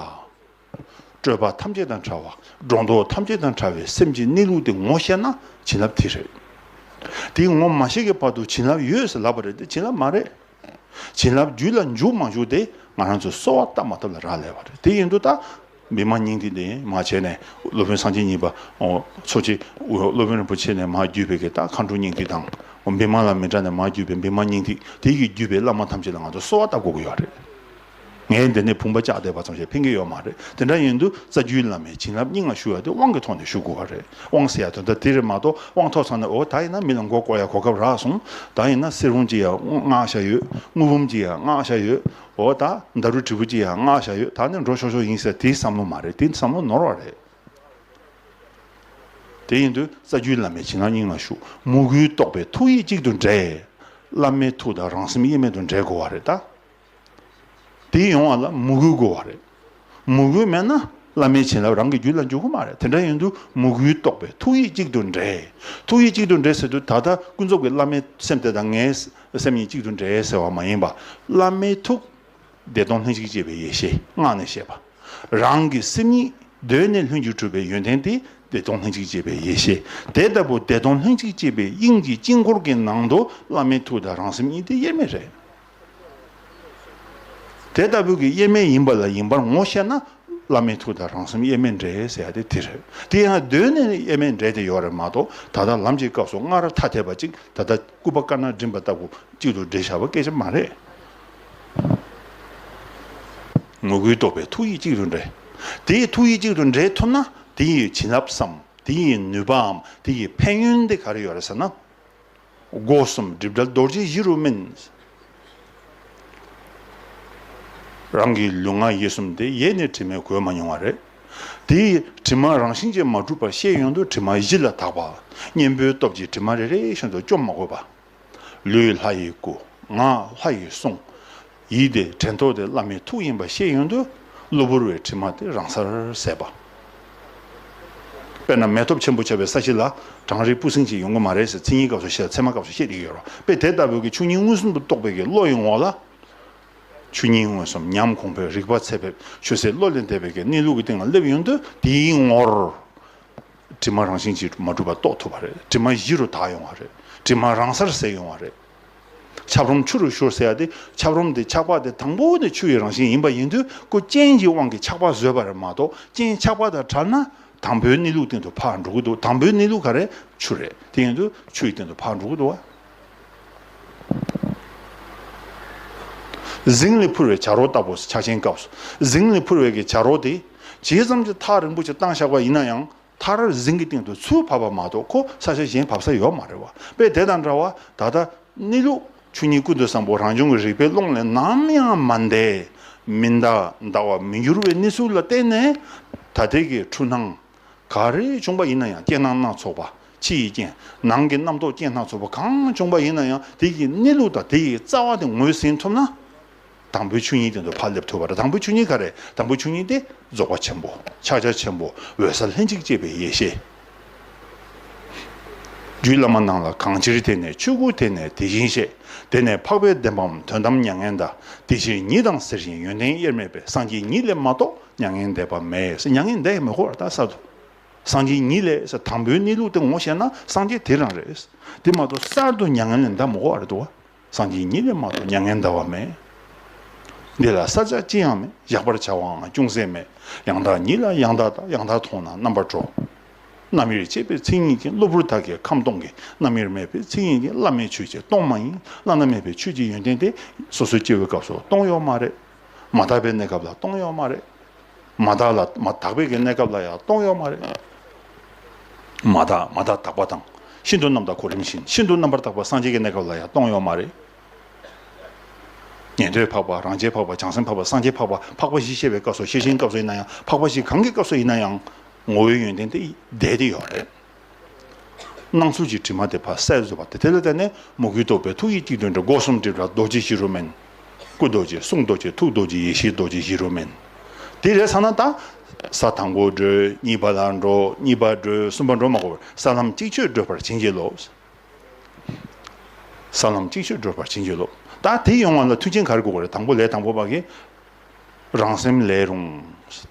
སྤྲོས་པ་ཐམས་ཅད་དང་བྲལ་བ། སྒྲོ་འདོགས་ཐམས་ཅད་དང་བྲལ་བའི་སེམས་ཀྱི་གནས་ལུགས་དེ་ངོ་ཤེས་ན་བྱིན་རླབས་དེ་རེད། དེ་ངོ་མ་ཤེས་ཀྱི་བར་དུ་བྱིན་རླབས་ཡོད་ཟེར་ལབ་པ་རེད་དེ་བྱིན་རླབས་མ་རེད། བྱིན་རླབས་རྒྱུད་ལ་འཇུག་མ་འཇུག་དེ་ང་རང་ཚོས་གསོལ་བ་བཏབ་མ་བཏབ་ལ་རག་ལས་པ་རེད། དེ་ཡིན་དུས་ད་བི་མ་སྙིང་ཐིག་དེ་མར་བྱས་ནས་སློབ་དཔོན་སངས་རྒྱས་གཉིས་པ་ཚོ་ཆེ་སློབ་དཔོན་རིན་པོ་ཆེ་ནས་མར་བརྒྱུད་པའི་གི་ད་མཁའ་འགྲོ་སྙིང་ཐིག་དང་། བི་མ་ལ་མི་ཏྲ་ནས་མར་བརྒྱུད་པའི་བི་མ་སྙིང་ཐིག་དེ་གིས་བརྒྱུད་པའི་བླ་མ་ཐམས་ཅད་ལ་ང་ཚོ་གསོལ་བ་བཏབ་དགོས་ཀྱི་ཡོད་རེད། ངས་འདི་ནས་བུམ་པ་བཅག་བསྡད་པ་ཙམ་ཞིག་ཕན་གྱི་ཡོད་མ་རེད། དེ་འདྲ་ཡིན་དུས་རྩ་བརྒྱུད་བླ་མའི་བྱིན་རླབས་སྙིང་ལ་ཞུགས་ཡ་དེ་དབང་གི་ཐོག་ནས་ཞུ་དགོས་པ་རེད། དབང་ཟེར་ཡ་དོན་དག་དེ་རེད་མ་གཏོགས་དབང་ཐོབ་ཚར་ནས་འོ་ད་ཡིན་ན་མི་ལ་མགོ་བསྐོར་ཡ་གོ་སྐབས་རག་སོང་། ད་ཡིན་ན་གསེར་བུམ་ཅིག་ཡ་མངགས་བཞག་ཡོད། དངུལ་བུམ་ཅིག་ཡ་མངགས་བཞག་ཡོད། འོ་ད་ཟླ་རུ་དྲིལ་བུ་ཅིག་ཡ་མངགས་བཞག་ཡོད། ད་ནི་འགྲོ་ཆོག་ཆོག་ཡིན་ཟེར་དེའི་བསམ་བློ་མ་རེད། དེ་བསམ་བློ་ནོར་བ་རེད། དེ་ཡིན་དུས་རྩ་བརྒྱུད་བླ་མའི་བྱིན་རླབས་སྙིང་ལ་ཞུགས། མོས་གུས་རྟོགས་པའི་ཐུགས་ཡིད་གཅིག་ཏུ་འདྲེས། བླ་མའི་ཐུགས་དང་རང་སེམས་དབྱེར་མེད་དུ་འབྲེལ་དགོས་པ་རེད་ད། དེ་ཡོང་བ་ལ་མོས་གུས་དགོས་པ་རེད། མོས་གུས་མེད་ན་བླ་མའི་བྱིན་རླབས་རང་གི་རྒྱུད་ལ་འཇུག་གི་མ་རེད། དེ་འདྲ་ཡིན་དུས་མོས་གུས་རྟོགས་པའི་ཐུགས་ཡིད་གཅིག་ཏུ་འདྲེས། ཐུགས་ཡིད་གཅིག་ཏུ་འདྲེས་ཟེར་དུས་ད་ལྟ་ཀུན་རྫོབ་ཀྱི་བླ་མའི་སེམས་དེ་དང་ངའི་སེམས་ཡིད་གཅིག་ཏུ་འདྲེས་ཟེར་བ་མ་ཡིན་པ། བླ་མའི་ཐུགས་བདེ་སྟོང་ལྷན་ཅིག་སྐྱེས་པའི་ཡེ་ཤེས་སྔགས་ནས་བཤད་པ། རང་གི་སེམས་ཉིད་གདོད་ནས་ལྷུན་གྱིས་གྲུབ་པའི་ཡོན་ཏན་དེ་བདེ་སྟོང་ལྷན་ཅིག་སྐྱེས་པའི་ཡེ་ཤེས། དེ་ལྟ་བུ་བདེ་སྟོང་ལྷན་ཅིག་སྐྱེས་པའི་དབྱིངས་ཀྱི་དཀྱིལ་འཁོར་གྱི་ནང་དུ་བླ་མའི་ཐུགས་དང་རང་སེམས་གཉིས་དེ་དབྱེར་མེད་རེད། དེ་ལྟ་བུ་གི་དབྱེར་མེད་ཡིན་པ་ལ་ཡིན་པར་ངོ་ཤེས་ན། བླ་མའི་ཐུགས་དང་རང་སེམས་དབྱེར་མེད་འདྲེས་ཟེར་ཡ་དེ་དེ་རེད། དེ་ཡང་གདོད་ནས་དབྱེར་མེད་འདྲེས་ཏེ་ཡོད་རེད་མ་གཏོགས། ད་ལྟ་ལམ་གྱི་སྐབས་སུ་སྔར་ཐ་དད་པ་གཅིག་ད་ལྟ་སྐུད་པ་དཀར་ནག་འགྲིམ་པ་ལྟ་བུ་གཅིག་ཏུ་འདྲེས་བཞག་པ་སྐད་ཆ་མ་རེད། མོས་གུས་རྟོགས་པའི་ཐུགས་ཡིད་གཅིག་ཏུ་འདྲེས། དེ་ཡི་ཐུགས་ཡིད་གཅིག་ཏུ་འདྲེས་ཐུབ་ན། དེ་ཡི་བྱིན་རླབས་སམ། དེ་ཡི་ནུས་པའམ། དེ་ཡི་ཕན་ཡོན་དེ་ག་རེ་ཡོད་རེད་ཟེར་ན། སྒོ་གསུམ་སྒྲིབ་བྲལ་རྡོ་རྗེ་གཞི་རུ་སྨིན། རང་གི་ལུས་ངག་ཡིད་གསུམ་དེ་ཡེ་ནས་དྲི་མས་གོས་མ་མྱོང་བ་རེད། དེ་ཡི་དྲི་མ་རང་བཞིན་གྱིས་མ་གྲུབ་པ་ཤེས་ཡོང་དུས་དྲི་མ་གཞི་ལ་དག་པ། གཉེན་པོའི་སྟོབས་ཀྱིས་དྲི་མ་རེ་རེ་བཞིན་དུ་བཅོམ་མ་དགོས་པ། ལུས་ལྷ་ཡི་སྐུ། ངག་ལྷ་ཡི་གསུང་། ཡིད་དེ་དྲན་རྟོག་དེ་བླ་མའི་ཐུགས་ཡིན་པ་ཤེས་ཡོང་དུས། གློ་བུར་བའི་དྲི་མ་དེ་རང་སར་ཟད་པ། དཔེར་ན་མེ་སྟོབས་ཆེན་པོ་ཆགས་པའི་ས་གཞི་ལ་གྲང་རེག་སྤུ་ཟིང་ཅིག་ཡོང་གི་མ་རེད་ཟེར། མཚན་ཉིད་སྐབས་སུ་བཤད། ཚད་མ་སྐབས་སུ་བཤད་བསྡད་ཀྱི་ཡོད་རེད། དཔེ་དེ་ལྟ་བུའི་གི་ཆོས་ཉིད་མངོན་སུམ་དུ་རྟོགས་པའི་གི་བློ་ཡི་ངོ་ལ། ཆོས་ཉིད་མངོན་སུམ་ཉམས་གོང་འཕེལ་རིག་པ་ཚད་ཕེབས་ཆོས་ཟད་བློ་ལས་འདས་པའི་གི་གནས་ལུགས་ཀྱི་སྟེང་ལ་སླེབས་ཡོང་དུས། དེའི་ངོར་དྲི་མ་རང་བཞིན་གྱིས་མ་གྲུབ་པ་རྟོགས་ཐུབ་པ་རེད། དྲི་མ་གཞི་རུ་དག་ཡོང་བ་རེད། དྲི་མ་རང་སར་ཟད་ཡོང་བ་རེད། ཆབ་རོམ་ཆུ་རུ་བཞུར་ཟེར་ཡ་དེ། ཆབ་རོམ་དེ་ཆགས་པ་དེ་དང་པོ་དེ་ཆུ་ཡི་རང་བཞིན་ཡིན་པ་ཡིན་དུས། ཁོ་རྐྱེན་གྱི་དབང་གིས་ཆགས་པ་བཟོས་པ་རེད་མ་གཏོགས། རྐྱེན་ཆགས་པ་དང་བྲལ་ན་དང་པོའི་གནས་ལུགས་སྟེང་དུ་ཕར་འགྲོ་གི་འདུག་དང་པོའི་གནས་ལུགས་ག་རེ། ཆུ་རེད། དེ་ཡིན་དུས་ཆུ་ཡི་སྟེང་དུ་ཕར་འགྲོ་གི་འདུག་བ། གཟིངས་ལས་འཕུར་བའི་བྱ་རོག་ལྟ་བུ། ཕྱག་ཆེན་སྐབས་སུ་གཟིངས་ལས་འཕུར་བའི་གི་བྱ་རོག་དེ། ཇི་ཙམ་གྱི་ཐག་རིང་པོ་ཞིག་བཏང་བཞག་པ་ཡིན་ན་ཡང་། མཐར་གཟིངས་ཀྱི་སྟེང་དུ་ཚུར་བབས་པ་མ་གཏོགས། ཁོ་ས་ཆ་གཞན་བབས་ས་ཡོད་མ་རེད་བ། དཔེ་དེ་དང་འདྲ་བ། ད་ལྟ་གནས་ལུགས་ཆོས་ཉིད་ཀུན་ཏུ་བཟང་པོ་རང་བྱུང་གི་རིག་པའི་ཀློང་ལས་ནམ་ཡང་མ་འདས། མི་འདའ། འདའ་བར་མི་འགྱུར་བའི་གནས་ཚུལ་ལ་བརྟེན་ནས། ད་ལྟའི་གི་འཁྲུལ་སྣང་ག་རེ་བྱུང་པ་ཡིན་ན་ཡང་། རྐྱེན་སྣ་སྣ་ཚོགས་པ། ཕྱི་ཡི་རྐྱེན། ནང་གི་རྣམ་རྟོག་རྐྱེན་སྣ་ཚོགས་པ་གང་བྱུང་པ་ཡིན་ན་ཡང་། དེ་ཡི་གནས་ལུགས་དང་དེ་ཡི་རྩ་བ་དེ་ངོས་ཟིན་ཐུབ་ན། དང་པོའི་ཆོས་ཉིད་སྟེང་དུ་ཕར་སླེབས་ཐུབ་པ་རེད། དང་པོའི་ཆོས་ཉིད་ག་རེ། དང་པོའི་ཆོས་ཉིད་དེ་རྫོགས་པ་ཆེན་པོ། ཕྱག་རྒྱ་ཆེན་པོ། འོད་གསལ་ལྷན་ཅིག་སྐྱེས་པའི་ཡེ་ཤེས། རྒྱུད་བླ་མ་རྣམས་ལ་གང་ཕྱིར་དེ་ནས་ཆོས་སྐུ་དེ་ནས་དེ་བཞིན་གཤེགས། དེ་ནས་འཕགས་པའི་བདེན་པའམ་དོན་དམ་མྱ་ངན་འདའ། དེ་ཕྱིར་ཉིད་དང་གསེར་བཞིན་ཡོན་ཏན་དབྱེར་མེད་པའི། སངས་རྒྱས་ཉིད་ལས་མ་གཏོགས་མྱ་ངན་འདས་པ་མེད། མྱ་ངན་འདས་མི་དགོས་པ་རེད་ད་གསར་དུ། སངས་རྒྱས་ཉིད་ལས་ཟེར། དང་པོའི་གནས་ལུགས་དེ་ངོ་ཤེས་ན་སངས་རྒྱས་དེ་རང་རེད། དེ་མ་གཏོགས་གསར་དུ་མྱ་ངན་ལས་འདའ་མི་དགོས་པ་རེད་འདུག་བ། སངས་རྒྱས་ཉིད་ལས་མ་གཏོགས་མྱ་ངན་འདའ་བ་མེད། འདི་ལ་བསལ་བྱ་ཅི་ཡང་མེད། གཞག་པར་བྱ་བའང་ཅུང་ཟད་མེད། ཡང་དག་ཉིད་ལ་ཡང་དག་ལྟ། ཡང་དག་མཐོང་ན་རྣམ་པར་གྲོལ། རྣམ་དབྱེར་བཅས་པའི་མཚན་ཉིད་ཀྱིས། གློ་བུར་དག་གིས་ཁམས་སྟོང་གི། རྣམ་དབྱེར་མེད་པའི་མཚན་ཉིད་ཀྱིས། བླ་མེད་ཆོས་ཀྱིས་སྟོང་མ་ཡིན། བླ་ན་མེད་པའི་ཆོས་ཀྱི་ཡོན་ཏན་དེ། སོ་སོ་སྐྱེ་བོའི་སྐབས་སུ་སྟོང་ཡོད་མ་རེད། མ་དག་པའི་གནས་སྐབས་ལ་སྟོང་ཡོད་མ་རེད། མ་དག་ལ། མ་དག་པའི་གི་གནས་སྐབས་ལ་ཡང་སྟོང་ཡོད་མ་རེད། མ་དག་མ་དག་དག་པ་དང་། ཤིན་ཏུ་རྣམ་དག་གོ་རིམ་བཞིན། ཤིན་ཏུ་རྣམ་པར་དག་པ་སངས་རྒྱས་ཀྱི་གནས་སྐབས་ལ་ཡང་སྟོང་ཡོད་མ་རེད། ཉན་ཐོས་འཕགས་པ། རང་རྒྱལ་འཕགས་པ། བྱང་སེམས་འཕགས་པ། སངས་རྒྱས་འཕགས་པ། འཕགས་པ་བཞི་བཤད་པའི་སྐབས་སུ། ཤེར་ཕྱིན་སྐབས་སུ་ཡིན་ན་ཡང་། འཕགས་པ་བཞི་གང་གི་སྐབས་སུ་ཡིན་ན་ཡང་། ངོ་བོའི་ཡོན་ཏན་དེ་བསྡད་དེ་ཡོད་རེད། སྣང་ཚུལ་གྱི་དྲི་མ་དེ་ཕར་བསལ་བཟོ་བ་དེ། དེ་ལ་བརྟེན་ནས་མོས་གུས་རྟོགས་པའི་ཐུགས་ཡིད་གཅིག་ཏུ་འདྲེས། སྒོ་གསུམ་སྒྲིབ་བྲལ་རྡོ་རྗེ་གཞི་རུ་སྨིན། སྐུ་རྡོ་རྗེ། གསུང་རྡོ་རྗེ། ཐུགས་རྡོ་རྗེ། ཡེ་ཤེས་རྡོ་རྗེ་གཞི་རུ་སྨིན། དེ་རེད་ཚར་ན་ད། ས་དང་པོ་བགྲོད། གཉིས་པ་ལ་འགྲོ། གཉིས་པ་བགྲོད། གསུམ་པ་འགྲོ་མ་དགོས་པར། ས་ལམ་གཅིག་ཆོད་བགྲོད་པར་བྱིན་གྱིས་རློབས། ས་ལམ་གཅིག་ཆོད་བགྲོད་པར་བྱིན་གྱིས་རློབས། ད་དེ་ཡོང་བ་ལ་མཐུན་རྐྱེན་ག་རེ་དགོས་ཀྱི་རེད། དང་པོ་ལས་དང་པོ་པ་གི་རང་སེམས་ལས་རུང་།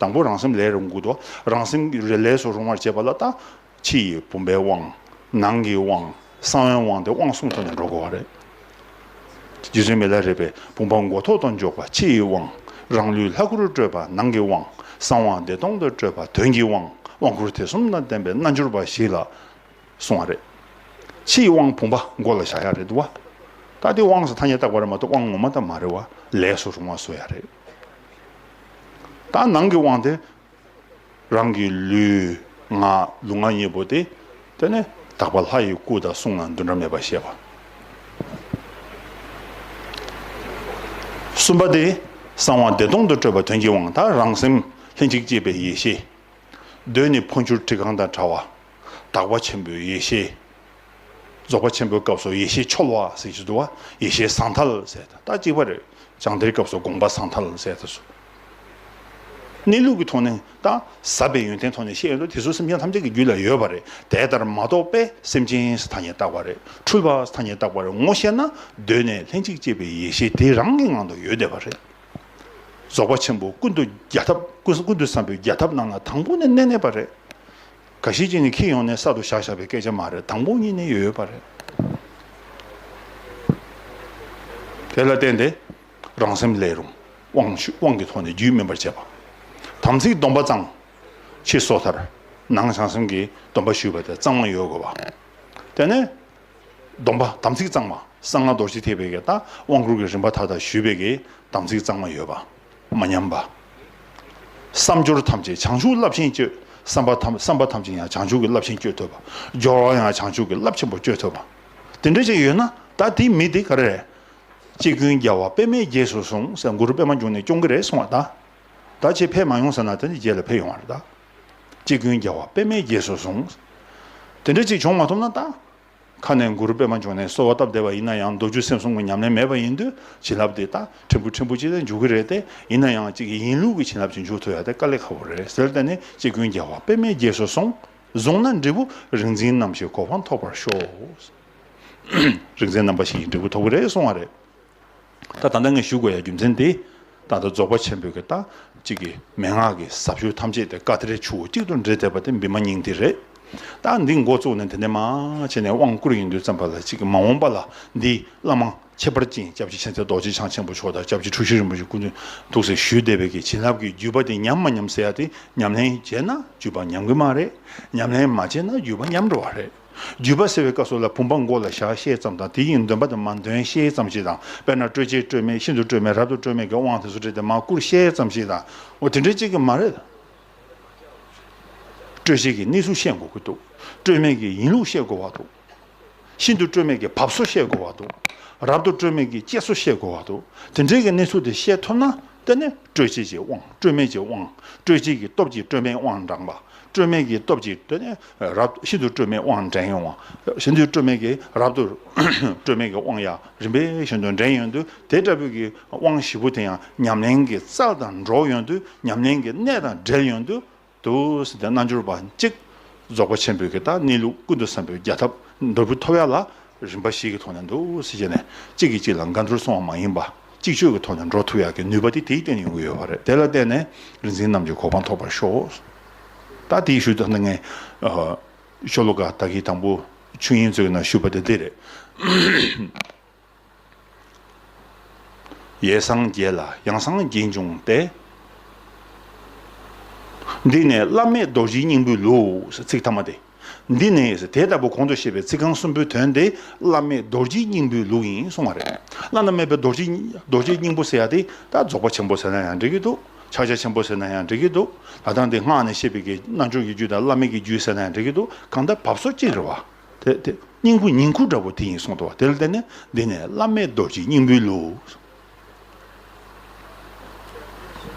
དང་པོ་རང་སེམས་ལས་རུང་དགོས་འདུག་རང་སེམས་ལས་སུ་རུང་བར་བྱེད་པ་ལ་ད། ཕྱི་ཡི་བུམ་པའི་དབང་། ནང་གི་དབང་། གསང་བའི་དབང་དེ་དབང་གསུམ་ཐོག་ནས་འགྲོ་དགོས་པ་རེད། རྗེ་བཙུན་མི་ལ་རས་པས་བུམ་པ་མགོ་ཐོག་ཏུ་འཇོག་པ་ཕྱི་ཡི་དབང་། རང་ལུས་ལྷ་སྐུ་རུ་སྤྲོས་པ་ནང་གི་དབང་། གསང་བ་བདེ་སྟོང་དུ་སྤྲོས་པ་དོན་གྱི་དབང་། དབང་བསྐུར་དེ་གསུམ་དང་ལྡན་པའི་རྣལ་འབྱོར་པ་ཞིག་ལ་གསུངས་པ་རེད། ཕྱི་ཡི་དབང་བུམ་པ་མགོ་ལ་བཞག་ཡ་རེད་འདུག་བ། ད་དེ་དབང་ཟེར་ཐ་སྙད་བཏགས་པ་རེད་མ་གཏོགས་དབང་ངོ་མ་ད་མ་རེད་བ། ལས་སུ་རུང་བ་བཟོ་ཡ་རེད། ད་ནང་གི་དབང་དེ། རང་གི་ལུས་ངག་ལུས་ངག་གཉིས་པོ་དེ། དེ་ནས་དག་པ་ལྷ་ཡི་སྐུ་དང་གསུང་ལ་འདུ་འབྲལ་མེད་པར་ཤེས་པ། གསུམ་པ་དེ་གསང་བ་བདེ་སྟོང་དུ་སྤྲོས་པ་དོན་གྱི་དབང་། ད་རང་སེམས་ལྷན་ཅིག་སྐྱེས་པའི་ཡེ་ཤེས། གདོད་ནས་འཕོ་འགྱུར་བྲི་གང་དང་བྲལ་བ། དག་པ་ཆེན་པོའི་ཡེ་ཤེས། རྫོགས་པ་ཆེན་པོའི་སྐབས་སུ་ཡེ་ཤེས་འཆོལ་བ་ཟེར་གྱི་འདུག་བ། ཡེ་ཤེས་ཟང་ཐལ་ཟེར་ད་གཅིག་པ་རེད། བྱང་གཏེར་སྐབས་སུ་དགོངས་པ་ཟང་ཐལ་ཟེར་ད་སོ། གནས་ལུགས་ཀྱི་ཐོག་ནས་ད་ཟབ་པའི་ཡོན་ཏན་ཐོག་ནས་བཤད་ཡོང་དུས་དེ་ཚོ་སེམས་ཅན་ཐམས་ཅད་ཀྱི་རྒྱུད་ལ་ཡོད་པ་རེད། དེ་ལྟར་མ་རྟོགས་པས་སེམས་ཅན་ཐ་སྙད་བཏགས་པ་རེད། འཁྲུལ་པ་ཐ་སྙད་བཏགས་པ་རེད། ངོ་ཤེས་ན་གདོད་ནས་ལྷན་ཅིག་སྐྱེས་པའི་ཡེ་ཤེས་དེ་རང་གི་ངང་དུ་ཡོད་བསྡད་པ་རེད། རྫོགས་པ་ཆེན་པོ་ཀུན་ཏུ་རྒྱལ་ཐབས་ཀུན་ཀུན་ཏུ་བཟང་པོའི་རྒྱལ་ཐབས་རྣམས་ལ་དང་པོ་ནས་གནས་གནས་པ་རེད། ག་ཤེད་ཅིག་ནས་འཁྱེར་ཡོང་ནས་གསར་དུ་བཞག་བཞག་པའི་སྐད་ཆ་མ་རེད། དང་པོ་ཉིད་ནས་ཡོད་ཡོད་པ་རེད། དེ་ལ་བརྟེན་ཏེ་རང་སེམས་ལས་རུང་དབང་ཤུ་དབང་གི་ཐོག་ནས་རྒྱུད་སྨིན་པར་བྱེད་པ། དམ་ཚིག་སྡོམ་པ་གཙང་། ཕྱི་སོ་ཐར། ནང་བྱང་སེམས་ཀྱི་སྡོམ་པ་ཞུས་པ་དེ་གཙང་མ་ཡོད་དགོས་པ། དེ་ནས་སྡོམ་པ་དམ་ཚིག་གཙང་མ་གསང་སྔགས་རྡོ་རྗེ་ཐེག་པའི་གི་ད་དབང་བསྐུར་གྱི་རིམ་པ་མཐའ་དག་ཞུས་པའི་གི་དམ་ཚིག་གཙང་མ་ཡོད་པ། མ་ཉམས་པ། བསམ་སྦྱོར་ཐམས་ཅད་བྱང་ཆུབ་རླབས་ཆེན་སྤྱོད། བསམ་པ་ཐམས་བསམ་པ་ཐམས་ཅད་ཡང་བྱང་ཆུབ་ཀྱི་རླབས་ཆེན་སྤྱོད་ཐུབ་པ། སྦྱོར་བ་ཡང་བྱང་ཆུབ་ཀྱི་རླབས་ཆེན་པོ་སྤྱོད་ཐུབ་པ། དེ་འདྲ་ཅིག་ཡོད་ན་ད་དེ་མི་དེ་ག་རེ་རེད། སྐྱེ་ཀུན་རྒྱལ་བ་པདྨས་རྒྱས་སུ་གསུངས་ཟེར་གུ་རུ་པདྨ་འབྱུང་གནས་སྐྱོང་གི་རེད་གསུངས་པ་ད། ད་ཆེས་ཕེབས་མ་ཡོང་ཟེར་ན་དེ་ནི་རྗེས་ལ་ཕེབས་ཡོང་བ་རེད་ད། སྐྱེ་ཀུན་རྒྱལ་བ་པདྨས་རྒྱས་སུ་གསུངས། དེ་འདྲ་ཅིག་བྱུང་མ་ཐུབ་ན་ད། ཁ་ནས་གུ་རུ་པདྨ་འབྱུང་གནས་གསོལ་བ་བཏབ་བསྡད་པ་ཡིན་ན་ཡང་མདོ་རྒྱུད་སེམས་གསུམ་གྱི་ཉམས་ལེན་མེད་པ་ཡིན་དུས་བྱིན་རླབས་དེ་ད་ཕྲན་བུ་ཕྲན་བུ་ཅིག་ལ་འཇུག་གི་རེད་དེ། ཡིན་ན་ཡང་གཅིག་གི་ཡིན་ལུགས་ཀྱི་བྱིན་རླབས་ཅིག་འཇུག་ཐུབ་ཡ་དེ་དཀའ་ལས་ཁག་པོ་རེད་ཟེར། དེ་ནི་སྐྱེ་ཀུན་རྒྱལ་བ་པདྨས་རྒྱས་སུ་གསུངས། བཟུང་ན་འབྲས་བུ་རིག་འཛིན་རྣམ་བཞིའི་གོ་འཕང་ཐོབ་པར་ཤོག། རིག་འཛིན་རྣམ་པ་བཞིའི་འབྲས་བུ་ཐོབ་ཀྱི་རེད་གསུང་བ་རེད། ད་ད་ལྟ་ངས་ཞུ་དགོས་ཡ་རྒྱུ་མཚན་དེ། ད་ལྟ་རྫོགས་པ་ཆེན་པོའི་གི་ད་གཅིག་གི་མན་ངག་གི་ཟབ་ཆོས་ཐམས་ཅད་དེ་ཀ་ཏི་རའི་ཆུ་བོ་གཅིག་ཏུ་འདྲེས་བསྡད་པ་དེ་བི་མ་སྙིང་ཐིག་རེད། ད་འདི་འགོ་བཙུགས་ནས་དེ་ནས་མར་བྱས་ནས་དབང་བསྐུར་ཡོང་དུས་ཙམ་པ་ལ་གཅིག་གི་མ་འོངས་པ་ལ་འདི་བླ་མ་ཁྱད་པར་ཅན་སྐྱབས་རྗེ་མཁྱེན་བརྩེ་རྡོ་རྗེ་འཆང་ཆེན་པོ་མཆོག་དང་སྐྱབས་རྗེ་འཁྲུལ་ཞིག་རིན་པོ་ཆེ་སྐུ་མདུན་འདུག་ཟེར་ཞུས་བསྡད་པའི་གི་བྱིན་རླབས་ཀྱི་བརྒྱུད་པ་དེ་ཉམས་མ་ཉམས་ཟེར་ཡ་དེ་ཉམས་ལེན་བྱས་ན་བརྒྱུད་པ་ཉམས་གི་མ་རེད། ཉམས་ལེན་མ་བྱས་ན་བརྒྱུད་པ་ཉམས་འགྲོ་བ་རེད། བརྒྱུད་པ་ཟེར་བའི་སྐབས་སུ་ལ་བུམ་པ་མགོ་ལ་བཞག་བཤད་ཙམ་དང་དེ་ཡི་འདོན་པ་དང་མ་འདོན་བཤད་ཙམ་ཞིག་དང་། དཔེར་ན་སྤྲོས་བཅས་སྤྲོས་མེད་ཤིན་ཏུ་སྤྲོས་མེད་རབ་ཏུ་སྤྲོས་མེད་ཀྱི་དབང་དེ་ཚོ་བྲིས་ཏེ་མར་བསྐུར་བཤད་ཙམ་ཞིག་དང་། འོ་དེ་འདྲའི་གཅིག་གི་མ་རེད། སྤྲོས་བཅས་ཀྱི་གནས་ཚུལ་བཤད་དགོས་ཀྱི་འདུག་སྤྲོས་མེད་ཀྱི་ཡིན་ལུགས་བཤད་དགོས་པ་འདུག་ཤིན་ཏུ་སྤྲོས་མེད་ཀྱི་བབས་སོ་བཤད་དགོས་པ་འདུག་རབ་ཏུ་སྤྲོས་མེད་ཀྱི་སྐྱེས་སོ་བཤད་དགོས་པ་འདུག་དེ་འདྲའི་གི་གནས་ཚུལ་དེ་བཤད་ཐུབ་ན་དེ་ནི་སྤྲོས་བཅས་ཀྱི་དབང་སྤྲོས་མེད་ཀྱི་དབང་སྤྲོས་བཅས་ཀྱི་སྟོབས་ཀྱིས་སྤྲོས་མེད་དབང་དྲངས་པ། སྤྲོས་མེད་ཀྱི་སྟོབས་ཀྱིས་དེ་ནི་རབ་ཤིན་ཏུ་སྤྲོས་མེད་དབང་འདྲེན་ཡོང་བ། ཤིན་ཏུ་སྤྲོས་མེད་ཀྱི་རབ་ཏུ་སྤྲོས་མེད་ཀྱི་དབང་ཡང་རིམ་པས་བཞིན་དུ་འདྲེན་ཡོང་དུས་དེ་ལྟ་བུའི་གི་དབང་བཞི་པོ་དེ་ཡང་ཉམས་ལེན་གྱི་རྩལ་དང་འགྲོགས་ཡོང་དུས་ཉམས་ལེན་གྱི་གནད་དང་འབྲེལ་ཡོང་དུས། འདུག་ཟེར་ཏེ་རྣལ་འབྱོར་པ་གཅིག་རྫོགས་པ་ཆེན་པོའི་གི་ད་གནས་ལུགས་ཀུན་ཏུ་བཟང་པོའི་རྒྱལ་ཐབས་འབྲས་བུ་ཐོབ་ཡ་ལ་རིམ་པ་བཞི་གི་ཐོག་ནས་འདུག་ཟེར་བྱས་ནས་གཅིག་གིས་གཅིག་ལ་འགལ་འདུར་སོང་བ་མ་ཡིན་པ་གཅིག་ཆོད་ཀྱི་ཐོག་ནས་འགྲོ་ཐུབ་ཡ་གི་ནུས་པ་དེ་དེའི་སྟེང་ནས་ཡོང་གི་ཡོད་པ་རེད། དེ་ལ་བརྟེན་ནས་རིག་འཛིན་རྣམས་ཀྱི་གོ་འཕང་ཐོབ་པར་ཤོག། ད་དེའི་ཤུལ་དུ་ངས་ཤོ་ལོ་ཀ་ད་གིན་དང་པོ་ཆོས་དབྱིངས་མཛོད་ཀྱི་ནང་ཞུས་པ་དེ་དེ་རེད། ཡེ་སངས་རྒྱས་ལ་ཡང་སངས་རྒྱས་འབྱུང་སྟེ། འདི་ནི་བླ་མེད་རྡོ་རྗེའི་སྙིང་པོའི་ལུགས། ཚིག་ཐ་མ་དེ། འདི་ནི་དེ་ལྟ་བུ་གོང་དུ་བཤད་པའི་ཚིག་རྐང་གསུམ་པོའི་དོན་དེ་བླ་མེད་རྡོ་རྗེའི་སྙིང་པོའི་ལུགས་ཡིན་གསུང་བ་རེད། བླ་ན་མེད་པའི་རྡོ་རྗེ་རྡོ་རྗེའི་སྙིང་པོ་ཟེར་ཡ་དེ་ད་རྫོགས་པ་ཆེན་པོ་ཟེར་ན་ཡང་འགྲིག་གི་འདུག་ཕྱག་རྒྱ་ཆེན་པོ་ཟེར་ན་ཡང་འགྲིག་གི་འདུག་ད་ལྟ་འདི་སྔགས་ནས་བཤད་པའི་གི་རྣལ་འབྱོར་གྱི་རྒྱུད་དང་བླ་མེད་ཀྱི་རྒྱུད་ཟེར་ན་ཡང་འགྲིག་གི་འདུག་གང་ལྟར་བབས་སོ་གཅིག་རེད་བ། དེ་དེ་སྙིང་པོ་ཉིང་ཁུ་འདྲ་བོ་དེ་ཡིན་གསུངས་འདུག་བ། དེ་ལ་བརྟེན་ནས་འདི་ནི་བླ་མེད་རྡོ་རྗེའི་སྙིང་པོའི་ལུགས།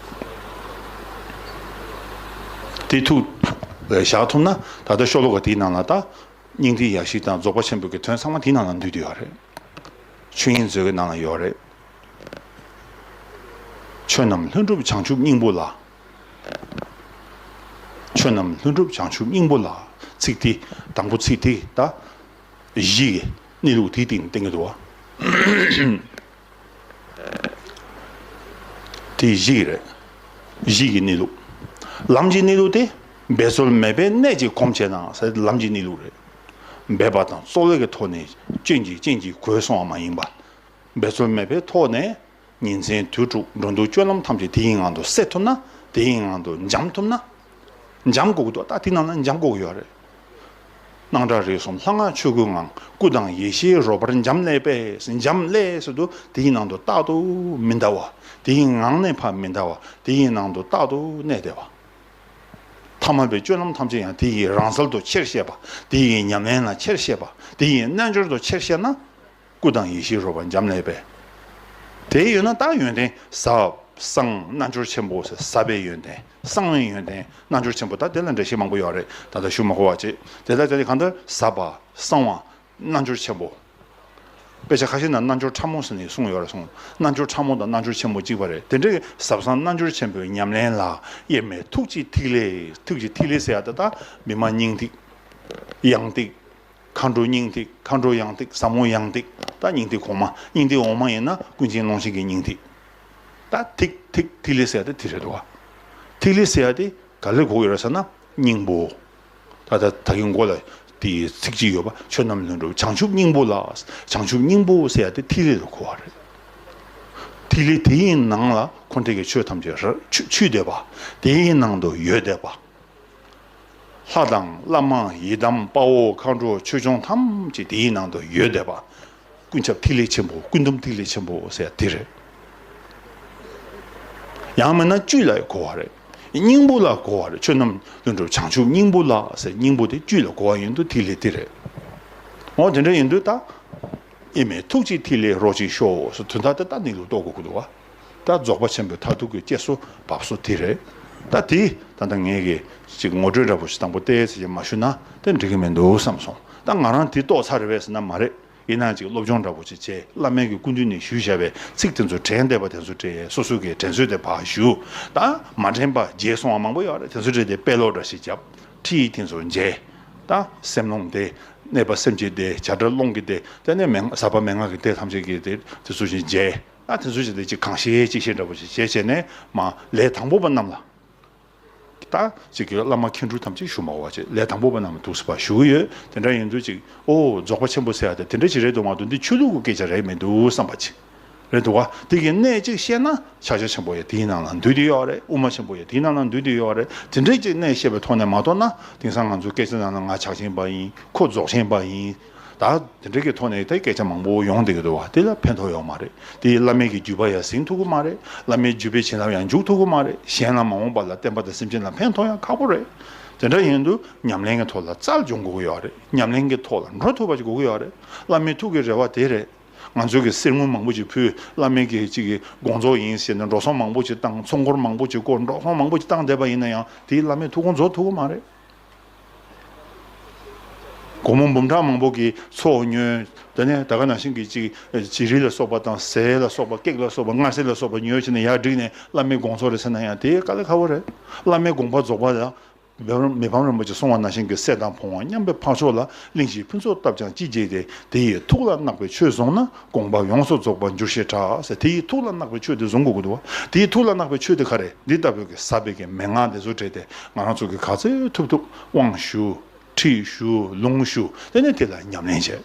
དེ་ཐུགས་བཞག་ཐུབ་ན་ད་ལྟ་ཤོ་ལོ་ཀ་དེའི་ནང་ལ་ད་སྙིང་ཐིག་ཡ་བཞི་དང་རྫོགས་པ་ཆེན་པོའི་གི་དོན་ཚང་མ་དེའི་ནང་ལ་འདུས་ཏེ་ཡོད་རེད། ཆོས་དབྱིངས་མཛོད་ཀྱི་ནང་ལ་ཡོད་རེད། ཆོས་རྣམས་ལྷུན་གྲུབ་བྱང་ཆུབ་སྙིང་པོ་ལ། ཆོས་རྣམས་ལྷུན་གྲུབ་བྱང་ཆུབ་སྙིང་པོ་ལ། ཚིག་དེ་དང་པོ་ཚིག་དེ་ད་གཞི་གི་གནས་ལུགས་དེའི་སྟེང་ནས་བསྟན་གྱི་འདུག་བ། དེ་གཞི་གི་རེད། གཞི་གི་གནས་ལུགས། ལམ་གྱི་གནས་ལུགས་དེ་འབད་རྩོལ་མེད་པའི་གནད་ཀྱིས་གོམས་བྱས་ན་ཟེར་ལམ་གྱི་གནས་ལུགས་རེད། འབད་པ་དང་རྩོལ་བའི་གི་ཐོག་ནས་སྐྱོན་གྱིས་རྐྱེན་གྱིས་གོས་སོང་བ་མ་ཡིན་པ། འབད་རྩོལ་མེད་པའི་ཐོག་ནས་ཉིན་མཚན་དུས་དྲུག་འགྲོ་འདུག་སྤྱོད་ལམ་ཐམས་ཅད་དེ་ཡི་ངང་དུ་སེལ་ཐུབ་ན། དེ་ཡི་ངང་དུ་འཇམ་ཐུབ་ན། འཇམ་དགོས་ཀྱི་འདུག་ད་དེ་ནང་ན་འཇམ་དགོས་ཀྱི་ཡོད་རེད། སྣང་གྲགས་རིག་གསུམ་ལྷ་སྔགས་ཆོས་སྐུའི་ངང་། སྐུ་དང་ཡེ་ཤེས་རོལ་པར་འབྱམས་ཀླས་པས། འབྱམས་ཀླས་ཟེར་དུས་དེ་ཡི་ནང་དུ་རྟག་ཏུ་མི་འདའ་བ། དེ་ཡི་ངང་ནས་ཕར་མི་འདའ་བ། དེ་ཡི་ནང་དུ་རྟག་ཏུ་གནས་བསྡད་པ། ཐ་མལ་པའི་སྤྱོད་ལམ་ཐམས་ཅད་ཡང་དེ་ཡི་རང་གསལ་དུ་ཆེར་བཤད་པ། དེ་ཡི་ཉམས་ལེན་ལ་ཆེར་བཤད་པ། དེ་ཡི་རྣལ་འབྱོར་དུ་ཆེར་བཤད་ན། སྐུ་དང་ཡེ་ཤེས་རོལ་པར་འབྱམས་ཀླས་པས། དེ་ཡོད་ན་ད་ཡོན་ཏན་ཟབ་གསང་རྣལ་འབྱོར་ཆེན་པོ་ཟེར། ཟབ་པའི་ཡོན་ཏན་གསང་བའི་ཡོན་ཏན་རྣལ་འབྱོར་ཆེན་པོ་ད་དེ་ལ་འགྲེལ་བཤད་མང་པོ་ཡོད་རེད། ད་ལྟ་ཞུ་མ་དགོས་པ་བྱེད། དེ་ལྟར་དེ་ནི་གང་ལྟར་ཟབ་པ་གསང་བ། རྣལ་འབྱོར་ཆེན་པོ། དཔེ་ཆ་ཁ་ཤས་ན་རྣལ་འབྱོར་ཕྲ་མོ་ཟེར་ནས་གསུངས་ཡོད་རེད་གསུངས། རྣལ་འབྱོར་ཕྲ་མོ་དང་རྣལ་འབྱོར་ཆེན་པོ་གཅིག་པ་རེད། དེ་འདྲའི་ཟབ་གསང་རྣལ་འབྱོར་ཆེན་པོའི་ཉམས་ལེན་ལ་དབྱེར་མེད་ཐུགས་རྗེ་ཐིག་ལེ། ཐུགས་རྗེ་ཐིག་ལེ་ཟེར་ཡ་དེ་ད་བི་མ་སྙིང་ཐིག། ཡང་ཐིག། མཁའ་འགྲོ་སྙིང་ཐིག། མཁའ་འགྲོ་ཡང་ཐིག། ཟབ་མོ་ཡང་ཐིག། ད་སྙིང་ཐིག་གོང་མ། སྙིང་ཐིག་འོག་མ་ཡིན་ན་ཀུན་མཁྱེན་ཀློང་ཆེན་གྱི་སྙིང་ཐིག། ད་ཐིག་ཐིག་ཐིག་ལེ་ཟེར་ཡ་དེ་དེ་རེད་འདུག་བ། ཐིག་ལེ་ཟེར་ཡ་དེ་ག་ལེར་གོ་གི་རེད་ཟེར་ན་སྙིང་པོ། ད་ལྟ་ད་གིན་མགོ་ལ་དེའི་ཚིག་གཅིག་ཡོད་པ། ཆོས་རྣམས་ལྷུན་གྲུབ་བྱང་ཆུབ་སྙིང་པོ་ལ། བྱང་ཆུབ་སྙིང་པོ་ཟེར་ཡ་དེ་ཐིག་ལེ་ལ་གོ་བ་རེད། ཐིག་ལེ་དེའི་ནང་ལ་འཁོར་འདས་ཀྱི་ཆོས་ཐམས་ཅད་ར་ཆུ་ཆུད་བསྡད་པ། དེའི་ནང་དུ་ཡོད་བསྡད་པ། ལྷ་དང་བླ་མ་ཡི་དམ་དཔའ་བོ་མཁའ་འགྲོ་ཆོས་སྐྱོང་ཐམས་ཅད་དེའི་ནང་དུ་ཡོད་བསྡད་པ། ཀུན་ཁྱབ་ཐིག་ལེ་ཆེན་པོ། ཀུན་འདུམ་ཐིག་ལེ་ཆེན་པོ་ཟེར་དེ་རེད། ཡང་མིན་ན་བཅུད་ལ་གོ་བ་རེད། སྙིང་པོ་ལ་གོ་བ་རེད། ཆོས་རྣམས་ལྷུན་གྲུབ་བྱང་ཆུབ་སྙིང་པོ་ལ་ཟེར། སྙིང་པོ་དེ་བཅུད་ལ་གོ་བ་ཡིན་དུས་ཐིག་ལེ་དེ་རེད། འོ་དེ་འདྲ་ཡིན་དུས་ད། དབྱེར་མེད་ཐུགས་རྗེ་ཐིག་ལེ་རོ་གཅིག་ཤོག་ཟེར་དོན་དག་དེ་ད་ནི་ལུགས་རྟོགས་དགོས་ཀྱི་འདུག་བ། ད་རྫོགས་པ་ཆེན་པོའི་མཐར་ཐུག་གི་སྐྱེལ་སོ་བབས་སོ་དེ་རེད། ད་དེ་ད་ལྟ་ངས་ཀྱི་ཅིག་ངོ་སྤྲོད་འདྲ་པོ་ཞིག་དང་པོ་ཏོག་ཙམ་ཅིག་མ་ཞུས་ན་དེ་འགྲིག་གི་མི་འདུག་བསམ་སོང་། ད་ང་རང་དེ་རྟོགས་ཚར་རེད་པས་ཟེར་ན་མ་རེད། ཡིན་ནའང་ཅིག་སློབ་སྦྱོང་འདྲ་པོ་ཅིག་བྱས། བླ་མའི་གི་སྐུ་མདུན་ནས་ཞུས་བཞག་པའི་ཚིག་དེ་ཚོ་དྲན་བསྡད་པ་དེ་ཚོ་དྲན། སོ་སོ་གི་དྲན་ཚོད་དེ་ཕར་ཞུ། ད་མ་དྲན་པ་བརྗེད་སོང་བ་མང་པོ་ཡོད་རེད། དེ་ཚོ་དྲན་ཏེ་དཔེ་ཀློག་འདྲ་ཞིག་བརྒྱབ། ཁྲིད་ཡིག་དེ་ཚོ་མཇལ། ད་སེམས་ལུང་དེ། གནས་པ་སེམས་བསྐྱེད་དེ། བྱ་བྲལ་ཀློང་གི་དེ། དེ་ནས་མན་ཟབ་པ་མན་ངག་གི་དེ་ཐམས་ཅད་ཀྱི་དེ་དེ་ཚོ་ཞིག་མཇལ། ད་དེ་ཚོ་ཞིག་དེ་ཅིག་གང་ཤེས་ཅིག་ཤེས་འདྲ་པོ་ཞིག་བྱས་བྱས་ནས་མ་ལས་དང་པོ་པ་རྣམས་ལ། ད་ཅིག་གི་བླ་མ་མཁན་སྤྲུལ་ཐམས་ཅད་ཞུ་མ་བ་ཅིག་ལས་དང་པོ་པ་རྣམས་ལ་འདུག་སེ་ཕར་ཞུ་གི་ཡོད། དེ་འདྲ་ཡིན་དུས་ཅིག་ཨོ་རྫོགས་པ་ཆེན་པོ་ཟེར་ཡ་དེ་དེ་འདྲ་ཅིག་རེད་འདུག་མ་གཏོགས་འདི་ཆོས་ལུགས་ཀྱི་སྐད་ཆ་རེད་མི་འདུག་བསམ་པ་ཅིག་རེད་འདུག་བ། དེ་གི་གནད་ཅིག་བཤད་ན་ཕྱག་རྒྱ་ཆེན་པོ་ཡང་དེའི་ནང་ལ་འདུས་བསྡད་ཡོད་རེད། དབུ་མ་ཆེན་པོ་ཡང་དེའི་ནང་ལ་འདུས་བསྡད་ཡོད་རེད། དེ་འདྲའི་ཅིག་གནད་བཤད་པའི་ཐོག་ནས་མ་གཏོགས་ན། དེང་སང་ང་ཚོའི་སྐད་ཆ་ནང་ལ་ང་ཕྱག་ཆེན་པ་ཡིན། ཁོ་རྫོགས་ཆེན་པ་ཡིན། ད་དེ་འདྲ་གི་ཐོག་ནས་ད་སྐད་ཆ་མང་པོ་ཡོང་བསྡད་ཀྱི་འདུག་བ། དེ་ལ་ཕན་ཐོགས་ཡོད་མ་རེད། དེ་ཡིས་བླ་མའི་གི་བརྒྱུད་པ་ཡང་ཟིན་ཐུབ་ཀྱི་མ་རེད། བླ་མའི་བརྒྱུད་པའི་བྱིན་རླབས་ཡང་འཇུག་ཐུབ་ཀྱི་མ་རེད། གཞན་ལ་མ་འོངས་པ་ལ་བསྟན་པ་དང་སེམས་ཅན་ལ་ཕན་ཐོགས་ཡང་ཁག་པོ་རེད། དེ་འདྲ་ཡིན་དུས་ཉམས་ལེན་གྱི་ཐོག་ལ་རྩལ་སྦྱོང་དགོས་ཀྱི་ཡོད་རེད། ཉམས་ལེན་གྱི་ཐོག་ལ་འགྲོ་ཐུབ་པ་ཞིག་དགོས་ཀྱི་ཡོད་རེད། བླ་མའི་ཐུགས་ཀྱི་རེ་བ་དེ་རེད། ང་ཚོ་གི་གསེར་དངུལ་མང་པོ་ཅིག་ཕུལ། བླ་མའི་གི་ཅིག་གི་དགོངས་རྫོགས་ཡིན་ཟེར་ནས་འགྲོ་སོང་མང་པོ་ཅིག་བཏང་། ཚོགས་འཁོར་མང་པོ་ཅིག་བསྐོར། འགྲོ་སོང་མང་པོ་ཅིག་བཏང་བསྡད་པ་ཡིན་ན་ཡང་དེའི་བླ་མའི་ཐུགས་དགོངས་རྫོགས་ཐུབ་ཀྱི་མ་རེད། སྒོར་མོ་འབུམ་ཕྲག་མང་པོ་གི་ཚོགས་ཉོས། དེ་ནས་ད་ག་ནང་བཞིན་གྱི་ཅིག་བྱི་རིལ་ལ་སོགས་པ་དང་ཟས་ལ་སོགས་པ། ཀེག་ལ་སོགས་པ། མངར་ཟས་ལ་སོགས་པ་ཉོས་བྱས་ནས་ཡར་བསྒྲིགས་ནས་བླ་མའི་དགོངས་རྫོགས་རེད་ཟེར་ན་ཡང་དེ་དཀའ་ལས་ཁག་པོ་རེད། བླ་མའི་དགོངས་པ་རྫོགས་པ་ལ། མི་ཕམ་རིན་པོ་ཆེས་གསུངས་པ་ནང་བཞིན་གྱི་སྲེད་དང་ཕོ་བ་མཉམ་པའི་འཕགས་མཆོག་ལ། གླིང་བཞིའི་ཕུན་ཚོགས་བཏབ་ཀྱང་ཅི་བྱེད་དེ། དེ་ཡི་ཐུགས་ལ་བརྣག་པའི་ཆོས་བཟུང་ན། དགོངས་པ་ཡོངས་སུ་རྫོགས་པར་འགྱུར་ཞེས་གྲགས་ཟེར། དེ་ཡི་ཐུགས་ལ་བརྣག་པའི་ཆོས་དེ་བཟུང་དགོས་ཀྱི་འདུག་བ། དེ་ཡི་ཐུགས་ལ་བརྣག་པའི་ཆོས་དེ་ག་རེ། འདི་ལྟ་བུའི་གི་ཟབ་པའི་གི་མན་ངག་དེ་ཚོ་བྲིས་ཏེ་ང་རང་ཚོ་གི་ག་ཚོད་ཐུབ་ཐུབ་དབང་ཞུ། ཁྲིད་ཞུ། ལུང་ཞུ། དེ་ནས་དེ་ལ་ཉམས་ལེན་བྱེད།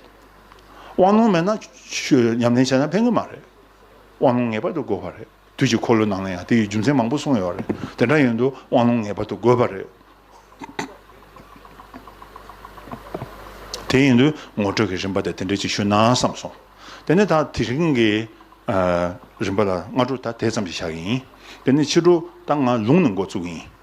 དབང་ལུང་མེད་ན་ཆོས་ཉམས་ལེན་བྱས་ན་ཕན་གྱི་མ་རེད། དབང་ལུང་ངེས་པར་དུ་དགོས་པ་རེད། དུས་ཀྱི་འཁོར་ལོ་ནང་ལ་ཡང་དེ་ཡི་རྒྱུ་མཚན་མང་པོ་གསུངས་ཡོད་རེད། དེ་འདྲ་ཡིན་དུས་དབང་ལུང་ངེས་པར་དུ་དགོས་པ་རེད། དེ་ཡིན་དུས་ངོ་སྤྲོད་ཀྱི་རིམ་པ་དེ་དེ་འདྲ་ཅིག་ཞུས་ན་བསམ་སོང་། དེ་ནས་ད་དེ་རིང་གི་ཨ་རིམ་པ་ལ་སྔ་དྲོ་ད་དེ་ཙམ་ཞིག་བཞག་གི་ཡིན། དེ་ནས་ཕྱི་དྲོ་ད་ང་ལུང་ནས་འགོ་བཙུགས་ཀྱི་ཡིན།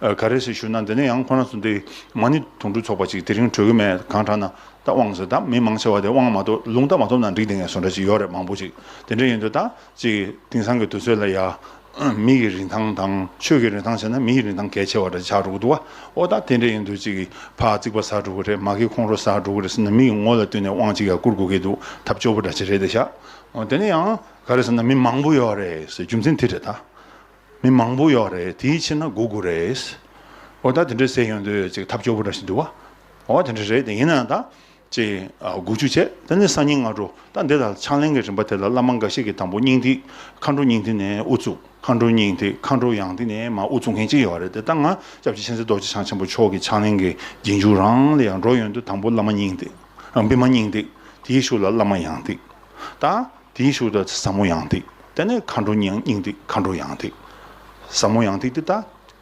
ཨ་ག་རེ་ཟེར་ཞུས་ན། འདི་ནས་ཡང་ཁོ་རང་ཚོ་འདི་མ་ཎི་དུང་སྒྲུབ་ཚོགས་པ་ཅིག་དེ་རིང་གྲོལ་གི་མེད། གང་དྲག་ན་ད་དབང་ཟེར། ད་མི་མང་ཆེ་བ་དེ་དབང་མ་ཐོབ། ལུང་རྟགས་མ་ཐོབ་ན་འགྲིག་བསྡད་མཁན་བཟོ་འདྲ་ཅིག་ཡོད་རེད། མང་པོ་ཅིག་དེ་འདྲ་ཡིན་དུས་ད་ཅིག་དེང་སང་གི་དུས་ཚོད་ལ་ཡ། མི་གི་རིན་ཐང་དང་ཆོས་ཀྱི་རིན་ཐང་བྱས་ན་མི་ཡི་རིན་ཐང་གལ་ཆེ་བ་འདྲ་ཆགས་འགྲོ་གི་འདུག་བ། ཨོ་ད་དེ་འདྲ་ཡིན་དུས་ཅིག་ཕར་རྩིག་པ་ཟག་འགྲོ་གི་རེད། མ་གི་ཁོང་ཁྲོ་ཟག་འགྲོ་གི་རེད་ཟེར་ན་མི་ཡི་ངོ་ལ་ལྟོས་ནས་དབང་ཅིག་ཡར་བསྐུར་དགོས་ཀྱི་འདུག་ཐབས་སྐྱོ་པོ་འདྲ་ཅིག་རེད་དེ་ཤག་ཨོ་དེ་ནས་ཡང་ག་རེ་ཟེར་ན་མི་མང་པོ་ཡོད་རེད་ཟེར། རྒྱུ་མཚན་དེ་རེད་ད། མི་མང་པོ་ཡོད་རེད། དེའི་ཕྱིར་ན་སྒུག་དགོས་རེད། ཨོ་ད་དེ་འདྲ་ཟེར་ཡོང་དུས་ཅིག་ཐབས་སྐྱོ་པོ་འདྲ་ཞིག་འདུག་བ། ཨོ་དེ་འདྲ་རེད་དེ། ཡིན་ནའང་ད་ཅིག་ཨ་སྒུག་རྒྱུ་བྱས། དེ་ནས་སང་ཉིན་སྔ་དྲོ་ད་འདི་ལ་ཕྱག་ལེན་གྱི་རིམ་པ་དེ་ལ་བླ་མ་འགའ་ཤས་ཀྱིས་དང་པོ་སྙིང་ཐིག། མཁའ་འགྲོ་སྙིང་ཐིག་ནས་དབུ་བཙུགས། མཁའ་འགྲོ་སྙིང་ཐིག། མཁའ་འགྲོ་ཡང་ཐིག་ནས་མར་དབུ་བཙུགས་མཁན་ཅིག་ཡོད་རེད་དེ། ད་ང་སྐྱབས་རྗེ་མཁྱེན་བརྩེ་རྡོ་རྗེ་འཆང་ཆེན་པོ་མཆོག་གི་ཕྱག་ལེན་གྱི་རྗེས་འཇུག་རང་ལ་ཡང་འགྲོ་ཡོང་དུས་དང་པོ་བླ་མ་སྙིང་ཐིག། ཨ་བི་མ་སྙིང་ཐིག། དེའི་གཞུག་ལ་བླ་མ་ཡང་ཐིག། ད། དེའི་གཞུག་ཏུ་ཟབ་མོ་ཡང་ཐིག། དེ་ནས་མཁའ་འགྲོ་སྙིང་སྙིང་ཐིག། མཁའ་འགྲོ་ཡང་ཐིག། ཟབ་མོ་ཡང་ཐིག་དེ་ད་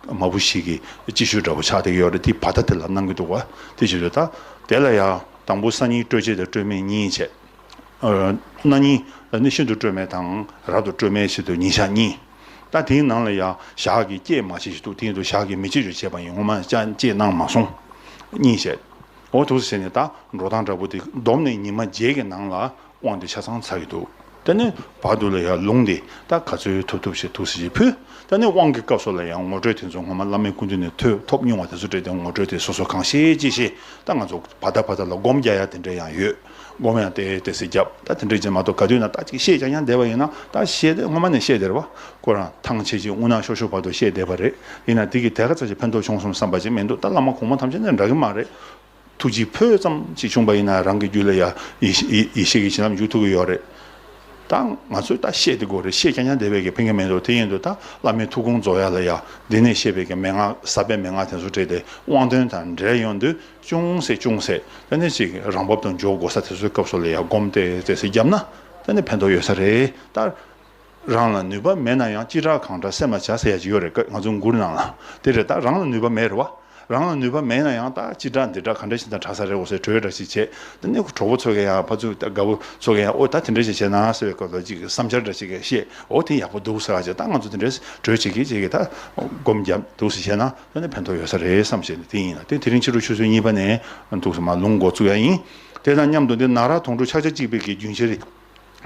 མ་བུ་ཞིག་གི་སྤྱི་ཞུ་འདྲ་པོ་ཆགས་བསྡད་ཀྱི་ཡོད་རེད། དེ་བར་ཐག་དེ་ལ་གནང་གི་འདུག་བ། དེ་བྱེད་དུས་ད་དེ་ལ་ཡང་དང་པོ་སང་ཉིན་སྤྲོས་བཅས་དང་སྤྲོས་མེད་གཉིས་བྱས། ཨ་གནངས་ཉིན་ལ་ནི་ཤིན་ཏུ་སྤྲོས་མེད་དང་རབ་ཏུ་སྤྲོས་མེད་བྱེད་དུ་ཉིན་ཞག་གཉིས། ད་དེའི་ནང་ལ་ཡང་ཞག་གི་སྐྱེད་མ་བྱེད་ཞིག་འདུག་དེ་ཡིན་དུས་ཞག་གི་མེ་བྱེད་ཅུང་བྱས་པ་ཡིན། ངོ་མ་ཅང་སྐྱེད་གནང་མ་སོང་། གཉིས་བྱས། འོ་འདུག་སེ་བྱས་ནས་ད་འགྲོ་སྟངས་འདྲ་པོ་དེ་བསྡོམས་ནས་ཉི་མ་བརྒྱད་ཀྱི་ནང་ལ། དབང་དེ་ཆ་ཚང་ཚར་གྱི་འདུག་དེ་ནས་བར་དུ་ལ་ཡང་ལུང་དེ་ད་ག་ཚོད་ཐུབ་ཐུབ་ཞིག་ཐུགས་སྲས་ཞིག་ཕུལ། དེ་ནས་དབང་གི་སྐབས་སུ་ལ་ཡང་ངོ་སྤྲོད་དེ་ཚོ་སྔོན་མ་བླ་མའི་སྐུ་མདུན་ནས་ཐོས་ཐོབ་མྱོང་བ་དེ་ཚོ་སྤྲད་དེ་ངོ་སྤྲོད་དེ་སོ་སོ་གང་ཤེས་ཅི་ཤེས་ད་ང་ཚོ་བར་ད་བར་ད་ལ་སྒོམ་རྒྱག་ཡ་དེ་འདྲ་ཡང་ཡོད། སྒོམ་ཡང་ཏོག་ཙམ་རྒྱབ། ད་དེ་འདྲ་ཅིག་མ་གཏོགས་ག་དུས་ན་ད་ཅིག་བཤད་རྐྱང་རྐྱང་བསྡད་པ་ཡིན་ན། ད་བཤད་དེ་སྔོན་མ་ནས་བཤད་དེ་རེད་བ། ཁོ་རང་ཐང་ཆད་ཅིག་དབུ་ནག་ཤོར་ཤོར་བར་དུ་བཤད་བསྡད་པ་རེད། ཡིན་ན་དེ་གིས་དེ་ག་ཙམ་ཞིག་ཕན་ཐོགས་བྱུང་སོང་བསམ་པ་ཅིག་མི་འདུག། ད་བླ་མ་གོང་མ་ཐམས་ཅད་ནས་འདྲ་གི་མ་རེད། ཐུགས་རྗེ་ཕུལ་ཙམ་ཅིག་བྱུང་པ་ཡིན་ན་རང་གི་རྒྱུད་ལ་ཡ་ཡེ་ཡེ་ཡེ་ཤེས་ཀྱི་བྱིན་རླབས་འཇུག་ཐུབ་ཀྱི་ཡོད་རེད། ད་ང་ཚོས་ད་བཤད་དེ་དགོས་རེད། བཤད་རྐྱང་རྐྱང་བསྡད་པའི་གི་ཕན་གྱི་མི་འདུག། དེ་ཡིན་དུས་ད་བླ་མའི་ཐུགས་དགོངས་རྫོགས་ཡ་ལ་ཡ་འདི་ནས་བཤད་པའི་གི་མན་ངག་ཟབ་པའི་མན་ངག་དེ་ཚོ་སྤྲད་དེ་དབང་དོན་དང་འབྲེལ་ཡོང་དུས་ཅུང་ཟད་ཅུང་ཟད་དེ་ནས་ཅིག་རང་བབ་ཏུ་འཇོག་དགོས་ས་དེ་ཚོའི་སྐབས་སུ་ལ་ཡ་སྒོམ་ཏོག་ཙམ་རྒྱབ་ན་དེ་ནས་ཕན་ཐོགས་ཡོད་ས་རེད། ད་རང་ལ་ནུས་པ་མེད་ན་ཡང་ཅི་དྲག་གང་དྲག་སེམས་ལ་བྱ་ཟེར་ཡ་ཅིག་ཡོད་རེད། ང་ཚོ་མགུར་ནང་ལ་དེ་རེད། ད་རང་ལ་ནུས་པ་མེད་རེད་བ། རང་ལ་ནུས་པ་མེད་ན་ཡང་ད་ཅི་དྲག་འདི་དྲག་ག་འདྲ་ཞིག་དང་དྲག་ས་རེད་འོ་ཟེར་གྲོས་འདྲ་ཞིག་བྱས། དེ་ནས་གྲོགས་པོ་ཚོ་གིས་ཡང་ཕར་ཚུར་དགའ་པོ་ཚོ་གིས་ཡང་ཨོ་ད་དེ་འདྲ་ཞིག་བྱས་ན་ཟེར་བའི་སྐབས་ལ་ཅིག་བསམ་འཆར་འདྲ་ཞིག་བཤད། ཨོ་དེ་ཡག་པོ་འདུག་ཟེར་བ་བྱས། ད་ང་ཚོ་དེ་འདྲ་གྲོས་བྱེད་ཀྱི་བྱེད་ཀྱི་ད་སྒོམ་རྒྱབ་འདུག་ཟེར་བྱས་ན་དེ་ནས་ཕན་ཐོགས་ཡོད་ས་རེད་བསམ་བྱས་ནས། དེ་ཡིན་ན་དེ་དེ་རིང་ཕྱི་དྲོ་ཆུ་ཚོད་གཉིས་པ་ནས་འདུག་ཟེར་མ་ལུང་འགོ་བཙུགས་ཡ་ཡིན། དེ་དང་མཉམ་དུ་འདི་ན་རག་དོང་སྤྲུགས་ཕྱག་རྒྱ་གཅིག་པའི་གི་རྒྱུན་ཤེས་རེད།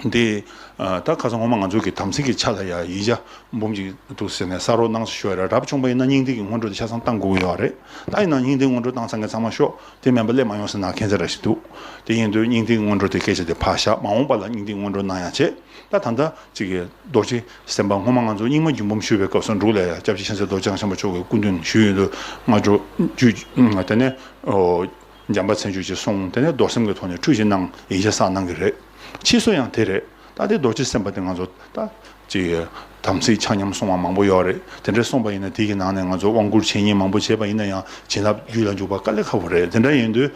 འདི་ད་ཁ་སང་སྔོན་མ་ང་ཚོ་གི་དམ་ཚིག་གི་ཆ་ལ་ཡ་ཡིག་ཆ་འབུམ་གཅིག་འདུག་ཟེར་ནས་གསར་རོགས་གནང་ཟེར་ཞུ་བ་རེད། རབ་བྱུང་པ་ཡིན་ན་སྙིང་ཐིག་གི་སྔོན་འགྲོ་དེ་ཆ་ཚང་བཏང་དགོས་ཀྱི་ཡོད་རེད། ད་ཡིན་ན་སྙིང་ཐིག་སྔོན་འགྲོ་བཏང་ཚང་གི་ཚང་མ་ཤོག། དེ་མིན་པ་སླེབས་མ་ཡོང་ཟེར་ན་མཁན་ཚ་ར་ཞིག་འདུག། དེ་ཡིན་དུས་སྙིང་ཐིག་སྔོན་འགྲོ་དེ་སྐད་ཆ་དེ་ཕར་བཞག། མ་འོངས་པ་ལ་སྙིང་ཐིག་སྔོན་འགྲོ་གནང་ཡ་བྱེད། ད་ད་ལྟ་ཅིག་གི་རྡོ་རྗེ་སེམས་དཔའ་སྔོན་མ་ང་ཚོ་རྙིང་མ་རྒྱུད་འབུམ་ཞུ་བའི་སྐབས་སུ་འབྲུག་ལ་ཡ་སྐྱབས་རྗེ་མཁན་ཚ་རྡོ་རྗེ་འཆང་ཆེན་པོ་མཆོག་གི་སྐུ་མདུན་ཞུས་ཡོད་དུས་སྔ་དྲོ་རྒྱུད་དེ་ནས་ཨོ། འཇམ་དཔལ་མཚན་བརྗོད་ཅིག་གསུངས། དེ་ནས་རྡོར་སེམས་ཀྱི་ཐོག་ནས་ཁྲུས་ཅིག་གནང་། ཡིག་ཆ་བསགས་གནང་གི་རེད། ཕྱིས་སུ་ཡང་དེ་རེད། ད་དེ་རྡོ་རྗེ་སེམས་དཔའ་དེ་ང་ཚོ་ད་ཅིག་དམ་ཚིག་ཆ་མཉམ་སྲུང་བ་མང་པོ་ཡོད་རེད། དེ་འདྲ་སོང་པ་ཡིན་ན་དེ་གི་ནང་ནས་ང་ཚོ་དབང་བསྐུར་འཆད་ཉན་མང་པོ་བྱས་པ་ཡིན་ན་ཡང་བྱིན་རླབས་རྒྱུད་ལ་འཇུག་པ་དཀའ་ལས་ཁག་པོ་རེད། དེ་འདྲ་ཡིན་དུས་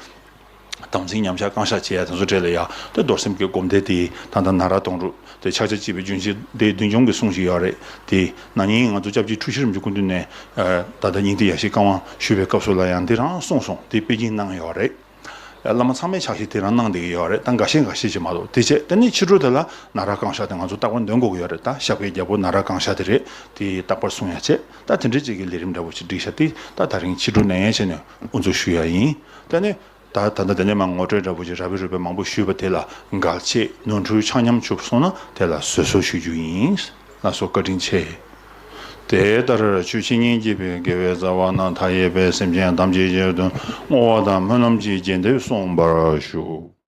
དམ་ཚིག་ཉམས་ཆག་བསྐང་བཤགས་བྱེད་ཡ་དེ་ཚོ་གྲས་ལ་ཡ་དེ་རྡོར་སེམས་ཀྱི་སྒོམ་བཟླས་དེ་ད་ལྟ་ན་རག་དོང་སྤྲུགས་དེ་ཕྱག་རྒྱ་གཅིག་པའི་རྒྱུན་ཤེས་དེ་མདུན་ལྗོངས་ཀྱི་གསུང་ཞིག་ཡོད་རེད། དེ་ན་ནིང་ང་ཚོ་སྐྱབས་རྗེ་འཁྲུལ་ཞིག་རིན་པོ་ཆེ་སྐུ་མདུན་ནས་ད་ལྟ་སྙིང་ཐིག་ཡེ་ཤེས་བཀའ་དབང་ཞུ་བའི་སྐབས་སུ་ལ་ཡང་འདི་རང་གསུངས་སོང་། དེ་དཔེ་སྦྱིན་གནང་ཡོད་རེད། བླ་མ་ཚང་མས་ཕྱག་བཞེས་དེ་རང་གནང་བསྡད་ཀྱི་ཡོད་རེད། ད་འགའ་ཤས་འགའ་ཤས་ཅིག་མ་གཏོགས། དེ་བྱས་དེ་ནས་ཕྱི་དྲོ་དེ་ལ་ན་རག་བསྐང་བཤགས་དེ་ང་ཚོ་རྟག་པར་འདོན་དགོས་ཀྱི་ཡོད་རེད། ད་ཞབས་ཀྱི་རྒྱལ་པོ་ན་རག་བསྐང་བཤགས་དེ་རེད། དེ་རྟག་པར་གསུང་ཡ་བྱས། ད་དེ་འདྲ་ཅིག་གི་ལས་རིམ་འདྲ་པོ་ཅིག་བསྒྲིགས་ཤག། དེ་ད་དེ་རིང་ཕྱི་དྲོ་ནས་བྱས་ནས་དབུ་འཛུགས་ཞུ་ཡ་ཡིན། དེ་ནས་ད་ད་ལྟ་དེ་ནས་མར་ངོ་སྤྲོད་འདྲ་པོ་ཅིག་ར་བི་རུ་བི་མང་པོ་ཞུས་པ་དེ་ལ་འགལ་ཆེ་ནོར་འཁྲུལ་ཆ་མཉམ་བྱུང་སོང་ན་དེ་ལ་བཟོད་གསོལ་ཞུ་རྒྱུ་ཡིན། ལགས་སོ། བཀའ་དྲིན་ཆེ། དེ་ལྟར་ཆོས་བཤེས་གཉེན་བགྱིས་པའི་དགེ་བའི་རྩ་བ་རྣམས་མཐའ་ཡས་པའི་སེམས་ཅན་ཐམས་ཅད་ཀྱི་དོན་བསྔོ་བ་དང་སྨོན་ལམ་གྱིས་རྒྱས་འདེབས་གསུངས་པར་ཞུ།